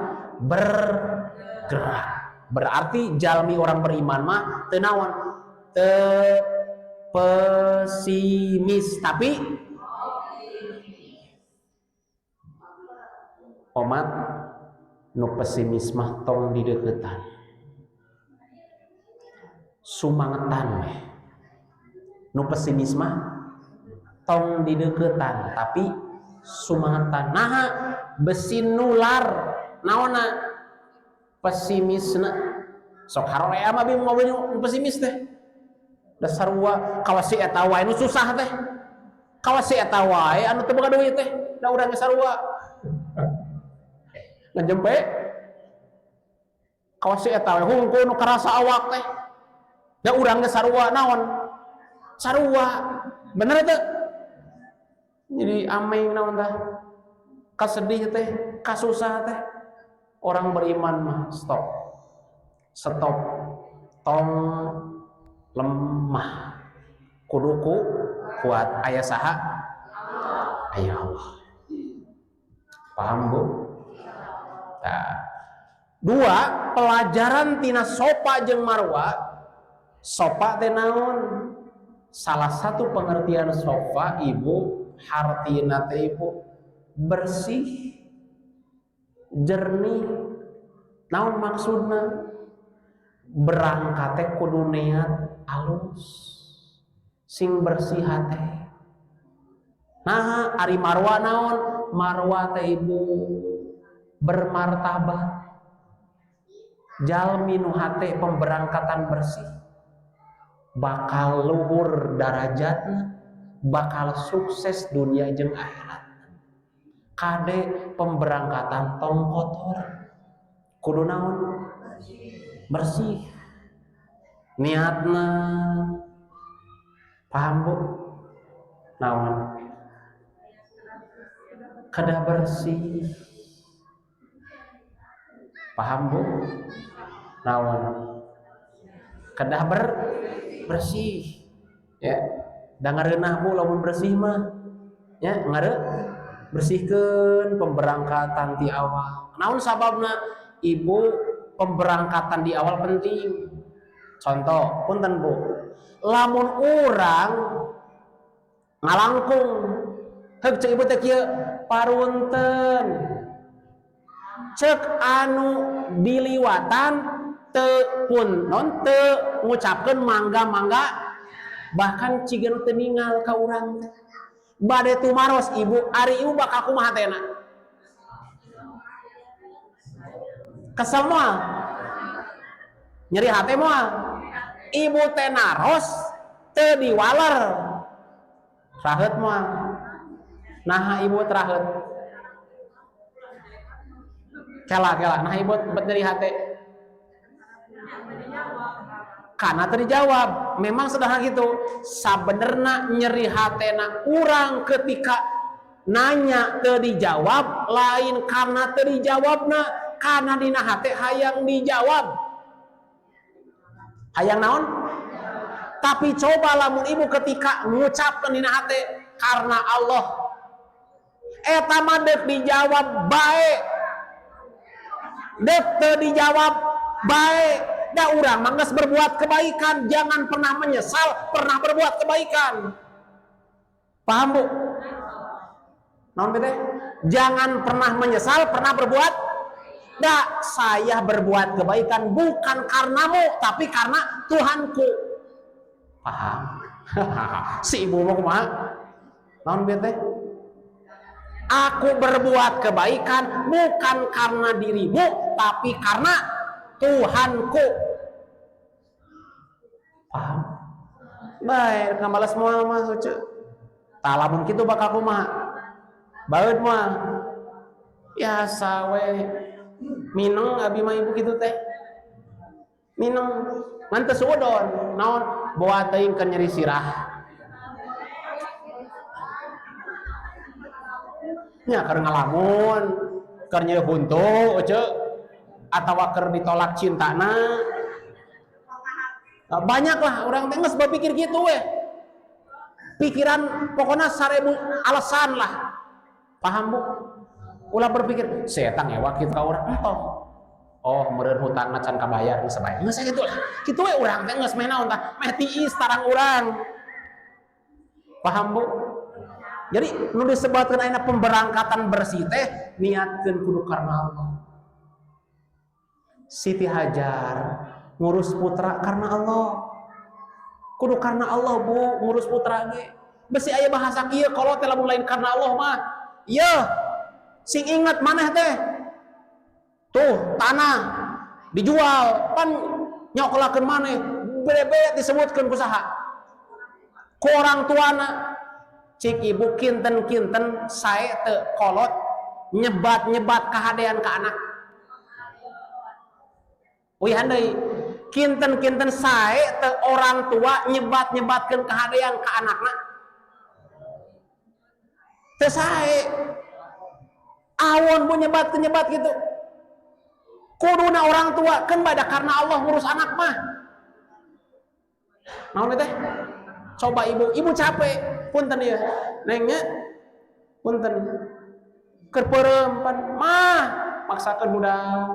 bergerak. Berarti jalmi orang beriman mah teu naon? Teu pesimis tapi omat nu pesimis mah tong dideuketan. Sumangetan weh. Nu pesimis mah tong dideuketan tapi sumangetan. Naha besi nular naonna pesimisna. Sok harorea mah bingung nu pesimis teh. Dasar sarua kawas si eta wae nu susah teh. Kawas si eta wae anu teu boga duit teh. Da urang ge sarua. Ngajempe kawas si eta wae hungkul nu karasa awak teh. Da urang ge sarua naon? Sarua. Bener teu? Jadi ameng naon tah? Kasedih teh, kasusah teh. Orang beriman mah stop. Stop. Tong lemah. Kuduku kuat. Aya saha? Aya Allah. Paham bu? Nah. Dua, pelajaran tina Sofa jeung Marwa. Sofa teh naon? Salah satu pengertian sofa ibu hartina teh ibu bersih, jernih. Naon maksudna? Berangkat teh kudu niat alus, sing bersih hate. Nah, ari Marwa naon? Marwa teh ibu bermartabat. Jalmi nu hate pemberangkatan bersih, bakal luhur darajatna, bakal sukses dunia jeung akhirat. Kade pemberangkatan tong kotor, kudu naon? Bersih. Niatna paham bu? Naon? Kedah bersih. Paham bu? Naon? Kedah bersih. Ya, da ngareunah bu lamun bersih mah. Ya, bersihkeun pemberangkatan di awal. Naon sababna? Ibu pemberangkatan di awal penting. Contoh, punten bu, lamun urang ngalangkung, heuk cek ibu teh kieu parunten, cek anu diliwatan Teu pun non teu ngucapkeun mangga-mangga, bahkan ciga teu ningal ka urang teh. Bade tumaros ibu, ari ibu bakal kumaha hatena? Kesel moal? Nyeri hate moal? Ibu teh naros teu diwaler. Raheut moal? Naha ibu teraheut? Kela kela, nah ibu bet nyeri hate. Karena teu dijawab. Memang sederhana gitu. Sabenerna nyeri hatena urang ketika nanya teu dijawab lain karena teu dijawabna, karena dina hate hayang dijawab. Hayang naon? Tapi coba lamun ibu ketika ngucapkeun dina hate karena Allah, eta mah deuk dijawab bae, deuk teu dijawab bae. Da urang mah geus berbuat kebaikan, jangan pernah menyesal pernah berbuat kebaikan. Paham, Bu? Naon teh? Jangan pernah menyesal pernah berbuat. Da saya berbuat kebaikan bukan karenamu, tapi karena Tuhanku. Paham? Si ibu mau kumaha? Naon teh? Aku berbuat kebaikan bukan karena dirimu, tapi karena Tuhanku. Paham? Baik, ngabales moal mah lucu. Tah lamun kitu bakal kumaha? Baeud moal? Biasa we. Mineng abi mah ibu kitu teh. Mineng ngan teu suudon, naon boa teuing keur nyeri sirah. Nya keur ngalamun, keur nyeri huntu ece, atawa keur ditolak cintana. Nah, banyak lah orang teh geus berpikir gitu we. Pikiran pokoknya 1000 alasan lah. Paham, Bu? Ulah berpikir setan ngewa kitu ka urang entong. Oh, meureun hutangna can kabayar geus bae. Geus kitu lah. Kitu we urang teh geus meh naon tah? Meh tiis tarang urang. Paham, Bu? Jadi nu disebutkeun ayeuna pemberangkatan bersih teh niatkeun kudu karena Allah. Siti Hajar ngurus putra karena Allah. Kudu karena Allah, Bu, ngurus putra ge. Besi aya bahasa kieu kalau teh lamun lain karena Allah mah. Yeuh, sing ingat maneh teh. Tuh, tanah dijual pan nyokolakeun maneh, bebe disebutkeun ku saha? Ku orang tuana. Cik ibu kinten-kinten sae teu kolot nyebat-nyebat kahadean ka anak. Uihan deui, kinten-kinten sae teu orang tua nyebat-nyebatkeun kahadean ka anakna. Teu sae. Awon bu nyebat-nyebat gitu. Kuduna orang tua kan bada karena Allah ngurus anak mah. Naon teh? Coba ibu, ibu capek, punten ieu. Nengnya punten. Keur peureum pan mah maksakeun budak.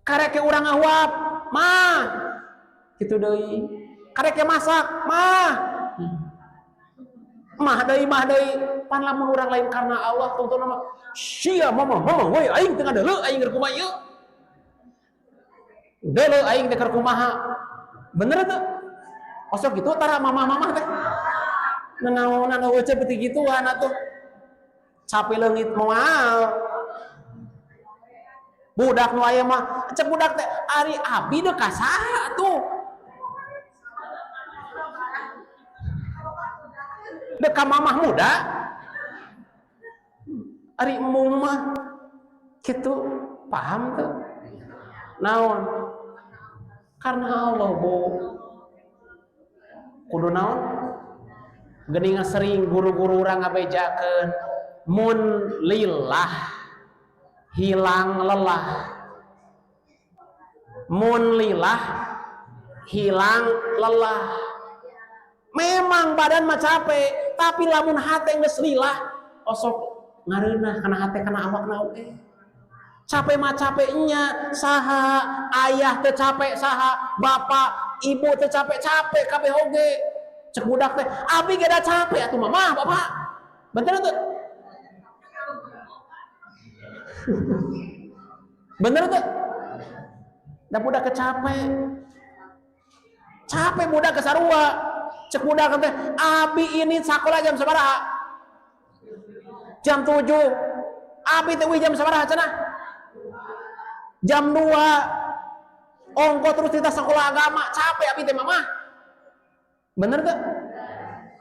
Karek ke urang ngahuap, mah. Kitu deui. Karek ke masak, mah. Mah deui, mah deui. Pan lamun urang lain karena Allah tungtungna mah sia mama mama we aing teu ngadeuleu aing keur kumaha ieu. Deuleu aing teh keur kumaha. Bener teu? Osok gitu tara mamah-mamah teh. Nanaonan eueuh beuti gituan atuh. Capek leungit moal. Budak nu aya mah cek budak teh ari abi deuk ka saha atuh. Deuk ka mamah muda. Ari embung mah kitu, paham teu? Naon? Karena Allah, Bu. Kudu naon? Geuning sering guru-guru urang ngabejakeun mun lillah hilang lelah. Mun lillah hilang lelah. Memang badan mah capek, tapi lamun hate geus lillah osok ngareunah kana hate kana awakna oge. Capek mah capeknya saha, ayah teu capek saha, bapak, ibu teu capek-capek kabeh oge. Cek budak teh, abi ge da capek atuh mama, bapak. Bener teu? Bener teu? Da budak capek. Capek budak ke sarua. Cek budak teh, abi ini sekolah jam sabaraha? Jam 7. Abi teh jam sabaraha cenah? Jam 2. Ongko terus kita sekolah agama, capek abi teh mama. Bener gak?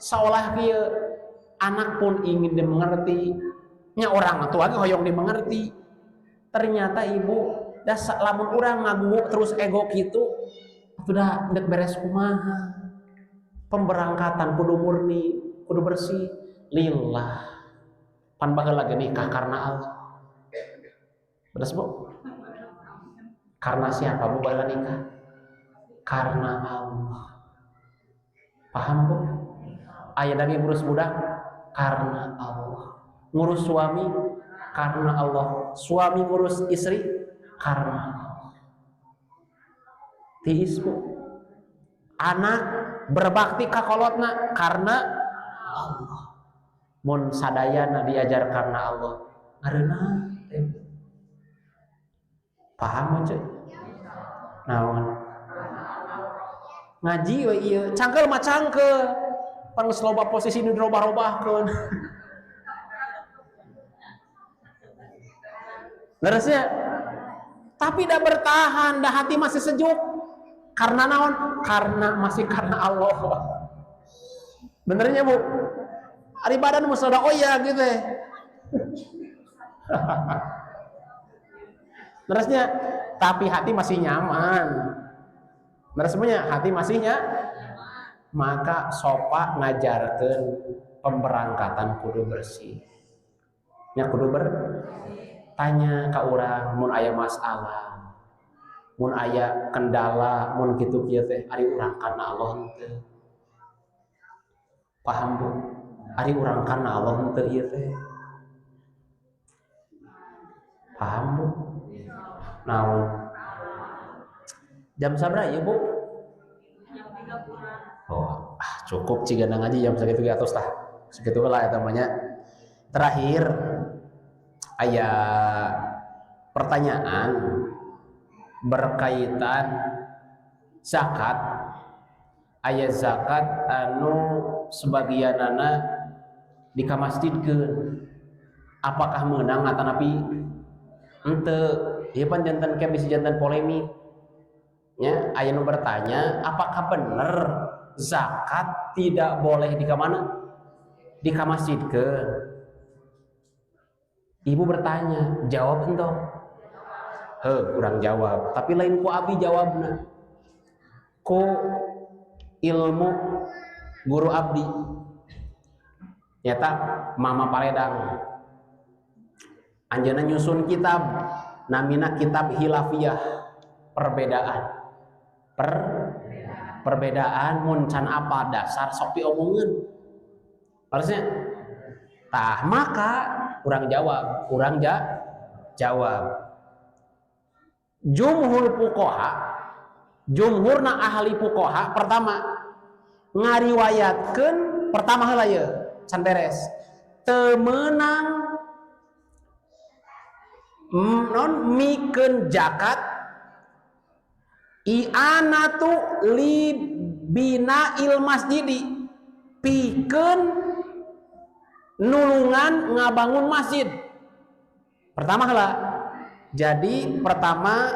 Seolah kieu anak pun ingin dimengerti, nya orang tua ge hoyong dimengerti. Ternyata ibu dah lamun urang ngagugu terus ego kitu, atuh dek beres kumaha? Pemberangkatan kudu murni, kudu bersih, lillah. Pan baheula ge nikah karena Allah. Beres, Bu? Karena siapa Bu baheula nikah? Karena Allah. Paham, Bu? Aya lagi ngurus budak karena Allah. Ngurus suami karena Allah. Suami ngurus istri karena Allah. Tiis, Bu. Anak berbakti ka kolotna karena Allah. Mun sadayana diajar karena Allah. Ngareunah teh. Paham aja? Naon? Ngaji we ieu, cangkel mah cangkel. Pan geus loba posisi nu dirobah-robahkeun. Leresnya, tapi dah bertahan, dah hati masih sejuk. Karena naon? Karena masih karena Allah. Benernya Bu? Ari badan mah sada oya gitu. Leresnya, tapi hati masih nyaman. Leresnya hati masihnya, maka sopa ngajarkeun pemberangkatan kudu bersih. Nya kudu bertanya ka urang mun aya masalah, mun aya kendala, mun kitu kieu teh ari urang kana Allah henteu. Paham Bu? Ari urang kana Allah henteu ieu teh. Paham Bu? Naon? Jam sabaraha ieu Bu? Oh, cukup cigana ngaji jam sakitu ge atos tah. Sakitu heula eta mah nya. Terakhir aya pertanyaan berkaitan zakat. Aya zakat anu sebagianana dikamasjidkeun. Apakah meunang atanapi henteu? Ieu pan janten ke bisi janten polemik. Nya aya nu bertanya, apakah bener zakat tidak boleh di mana? Dikamasjidkeun. Ibu bertanya, jawab entong? Heuh, kurang jawab. Tapi lain ku abi jawabna. Ku ilmu guru abdi. Nyata Mama Paredang. Anjeunna nyusun kitab namina kitab Khilafiyah, perbedaan. Perbedaan mun can apa dasar sok diomongeun. Harusnya tah maka kurang jawab, kurang jawab. Jumhur fuqaha, jumhurna ahli fuqaha pertama ngariwayatkeun pertama heula ieu can beres. Teu meunang non mikeun zakat i'anatu li bina'il masjidi, pikeun nulungan ngabangun masjid. Pertama heula. Jadi pertama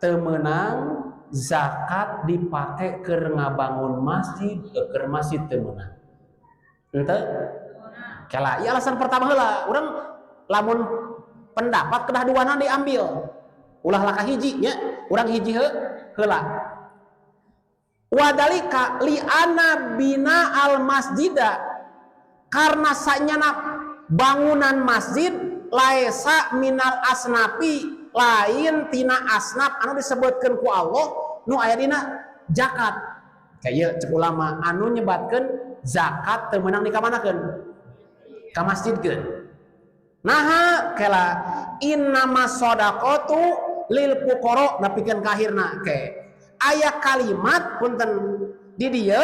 teu meunang zakat dipake keur ngabangun masjid, keur masjid teu meunang. Henteu? Kela, ieu alasan pertama heula. Urang lamun pendapat kedah duana diambil. Ulah laka hiji nya, urang hiji heula. Wadalika li'ana bina al masjida, karena sanyana bangunan masjid laesa minal asnapi, lain tina asnaf anu disebutkeun ku Allah nu aya dina zakat. Kaya cek ulama anu nyebatkeun zakat teu meunang dikamanakeun? Ka masjidkeun. Naha kela innama shadaqatu lil fuqara napikeun ka akhirna ke. Aya kalimat punten di dieu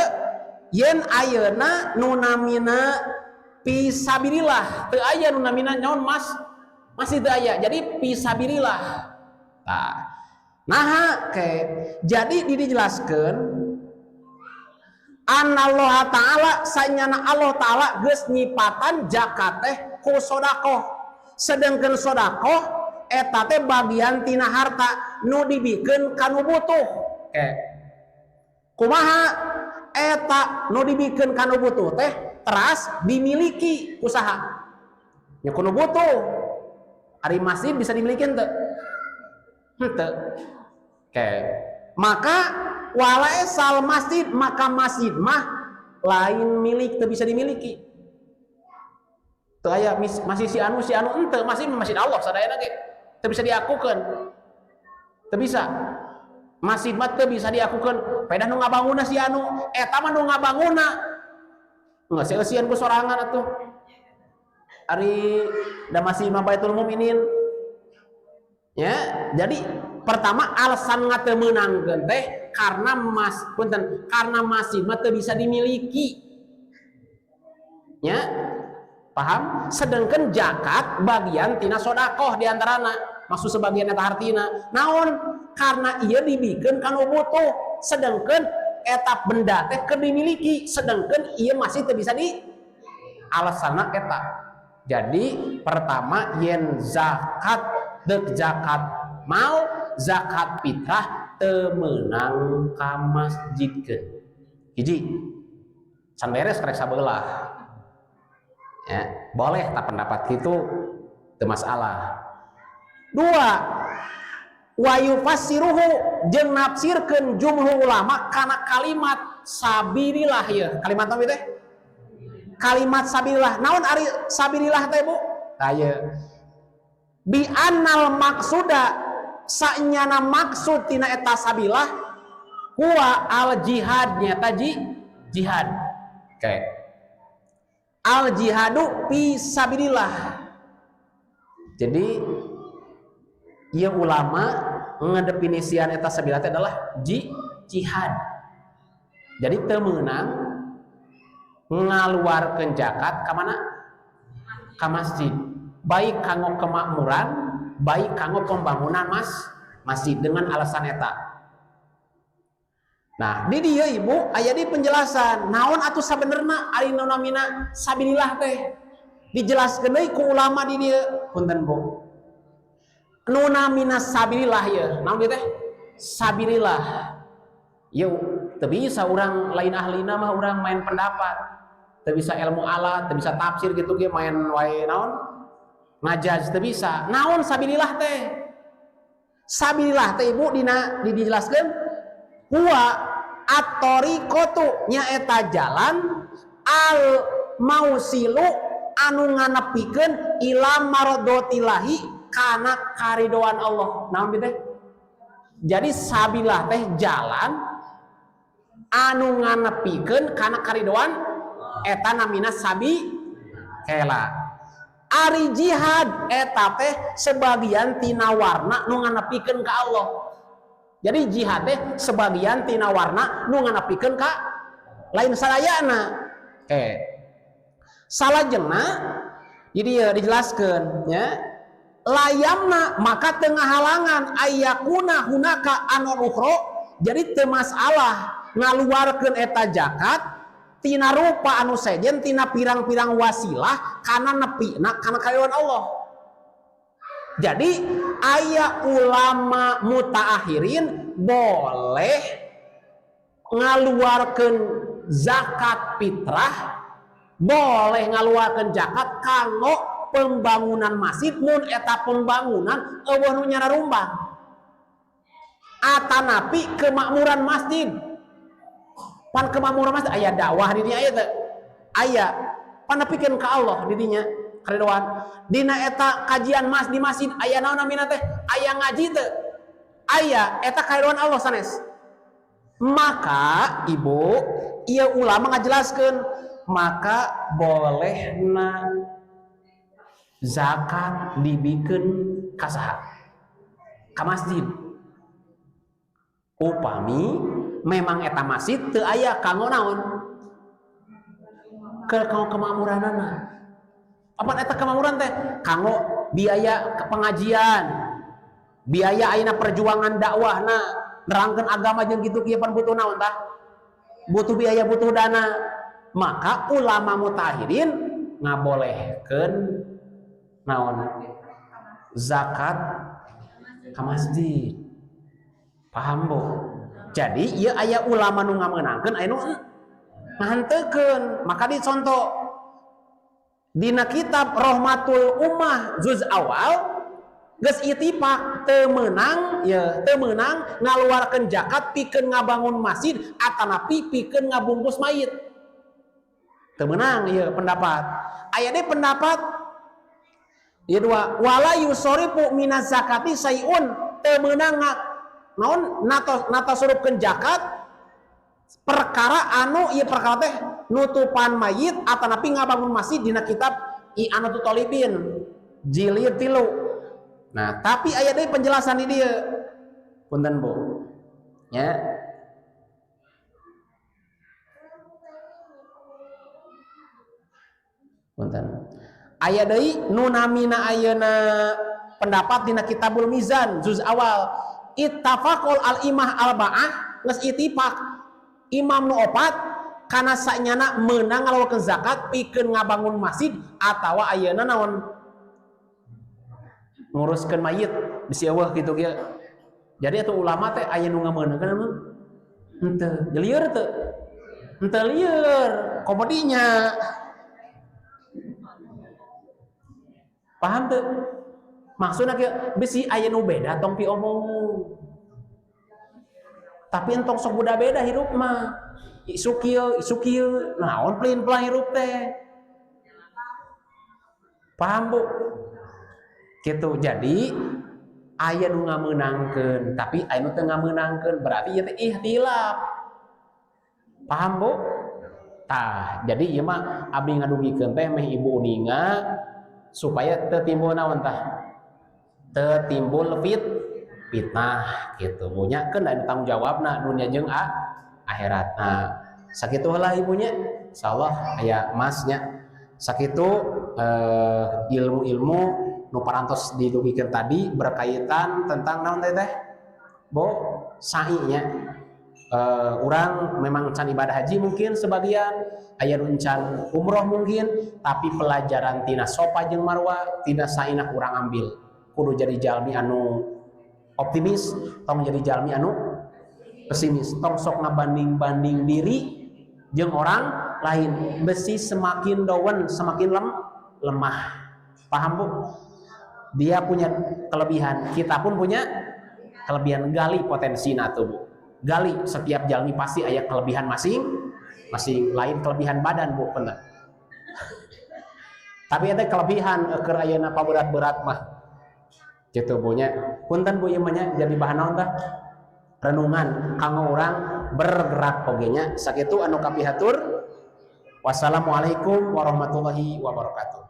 yen ayeuna nu namina fisabilillah teu aya nu namina nyaon mas masih teu aya. Jadi fisabilillah. Tah. Nah, ke jadi dijelaskan Allah Ta'ala, sanyana Allah Ta'ala geus nyipatan zakat teh ku sodakoh, sedangkan sodakoh eta teh bagian tina harta nu dibikeun kanu butuh. Ke kumaha eta nu dibikeun kanu butuh teh teras dimiliki usaha nya kudu butuh. Ari masjid bisa dimiliki henteu? Henteu. Oke, maka walaisal masjid, maka masjid mah lain milik, teu bisa dimiliki. Teu aya masih si anu, si anu, henteu. Masjid masjid Allah sadayana ge teu bisa diakukeun, teu bisa. Masjid mah teu bisa diakukeun, pedah nu ngabangunna si anu, eta mah nu ngabangunna nggak seeusian ku sorangan atuh. Ari da masih mah Baitul Mukminin ya. Jadi pertama, alasan teu meunangkeun teh karena mas, punten, karena masjid mah teu bisa dimiliki ya, paham? Sedangkan zakat bagian tina sodakoh, diantarana maksud sebagian eta hartina naon, karena ia dibikeun kanu butuh, sedangkan eta benda teh keur dimiliki, sedangkan ia masih teu bisa di alasanna eta. Jadi pertama, yen zakat dek zakat mal, zakat fitrah teu meunang ka masjidkeun. Hiji, can beres, karek sabelah ya, boleh tak pendapat itu, teu masalah. Dua, wa yufassiruhu, jeung nafsirkeun jumhur ulama kana kalimat sabilillah ya. Kalimat apa teh? Kalimat sabilillah. Naon ari sabilillah teh, Bu? Tah, ieu bi annal maksuda, sanyana maksud tina eta sabilah, huwa al jihad, nyata jihad. Oke, al jihadu fi sabilillah. Jadi ieu ulama ngedefinisian eta sabilah teh adalah jihad. Jadi teu meunang ngaluarkeun zakat ka mana? Ka masjid, baik kanggo kemakmuran, baik kanggo pembangunan masjid dengan alasan eta. Nah, di dieu, Ibu, aya di penjelasan naon atuh sabenerna ari nu namina sabilillah teh, dijelaskeun deui ku ulama di dieu. Punten, Bu, nu namina sabilillah ye naon dieu teh? Sabilillah yeuh teu bisa, urang lain ahlina mah, urang main pendapat, teu bisa ilmu alat, teu bisa tafsir gitu ge, main wae naon ngajaz teu bisa. Naon sabilillah teh? Sabilillah teh, Ibu, dina dijelaskeun huwa at-tariqatu, nyaeta jalan, al mausilu, anu nganepikeun, ila mardotillahi, kana karidoan Allah. Naon teh? Jadi sabilah teh jalan anu nganepikeun kana karidoan, eta namina sabi kela. Ari jihad eta teh sebagian tina warna nu nganepikeun ka Allah. Jadi jihad teh sebagian tina warna nu nganepikeun ka, lain sadayana. Oke, salajengna jadi ya dijelaskan ya, layamna, maka teu ngahalangan, ayyakuna hunaka anwa'un ukhro, jadi teu masalah ngaluarkeun eta zakat tina rupa anu sejen, tina pirang-pirang wasilah kana nepina kana karidoan Allah. Jadi aya ulama mutaakhirin boleh ngaluarkeun zakat fitrah, boleh ngaluarkeun zakat kanggo pembangunan masjid, mun eta pembangunan euweuh nu nyararumbang, atanapi kemakmuran masjid. Pan kemakmuran masjid aya dakwah di dinya, aya teu? Aya. Pan nepikeun ka Allah di dinya karidoan. Dina eta kajian mas di masjid aya naon namina teh? Aya ngaji teu? Aya. Eta karidoan Allah sanes. Maka, Ibu, ieu ulama ngajelaskeun maka bolehna zakat dibikeun ka saha? Ka masjid, upami memang eta masjid teu aya kanggo naon, ke kanggo kemakmuranana. Apa eta kemakmuran teh kanggo biaya ke pengajian. Biaya ayeuna perjuangan dakwahna, nerangkeun agama jeung kitu kieu pan butuh naon tah? Butuh biaya, butuh dana. Maka ulama mutaakhirin ngabolehkeun naon? Zakat ka masjid. Paham, Bu? Jadi ieu aya ulama nu ngamenangkeun, aya nu ngahenteukeun. Maka dicontoh dina kitab Rohmatul Ummah juz awal geus ittifaq teu meunang ya, teu meunang ngaluarkeun zakat pikeun ngabangun masjid atanapi pikeun ngabungkus mayit. Teu meunang ieu pendapat. Aya deui pendapat ieu dua, wala yusorifu minaz zakati sayun, teu meunang naon natasurupkeun zakat perkara anu ieu perkara teh nutupan mayit atanapi ngabangun masjid dina kitab I'anatul Thalibin jilid 3. Nah, tapi aya deui penjelasan di dieu. Punten, Bu. Ya. Punten. Aya deui nu namina ayeuna pendapat dina Kitabul Mizan juz awal, ittafaqul al-imah al-ba'ah, geus ittifaq imam nu opat kana sanyana meunang ngalakukeun zakat pikeun ngabangun masjid atawa ayeuna naon nguruskeun mayit bisi eueuh kitu kieu. Jadi atuh ulama teh aya nu ngameunangkeun anu henteu, lieur teu? Henteu lieur, komodinya. Paham teu? Maksudna kieu, bisi aya nu beda tong piomong. Tapi entong sok beda-beda hirup mah. Isu kieu, isu kieu, naon plin-plan hirup teh. Paham, Bu? Gitu. Jadi aya nu ngameunangkeun, tapi aya nu teu ngameunangkeun, berarti ieu teh ikhtilaf. Paham, Bu? Tah, jadi ieu mah abdi ngadugikeun teh meh ibu uninga supaya teu timbul naon tah? Teu timbul fitnah gitu. Bu nya keun aya tanggung jawabna dunia jeung akhirat. Nah, sakitu heula ibunya. Insyaallah aya masnya. Sakitu ilmu-ilmu nu parantos didugikeun tadi berkaitan tentang naon teh teh? Bo, sa'inya. Urang memang can ibadah haji mungkin sebagian, aya nu can umroh mungkin, tapi pelajaran tina Sofa jeung Marwah, tina sa'ina urang ambil. Kudu jadi jalmi anu optimis, tong jadi jalmi anu pesimis, tong sok ngabanding-banding diri jeung orang lain. Besi semakin down semakin lemah. Paham, Bu? Dia punya kelebihan, kita pun punya kelebihan. Gali potensi tuh, Bu. Gali setiap jalmi pasti aya kelebihan masing-masing. Lain kelebihan badan, Bu, bener. Tapi eta kelebihan keur ayeuna paberat-berat mah. Gitu, Bu nya. Punten, Bu, ieu mah nya jadi bahan naon tah? Renungan kanggo urang bergerak oge nya. Sakitu anu kapihatur. Wassalamualaikum warahmatullahi wabarakatuh.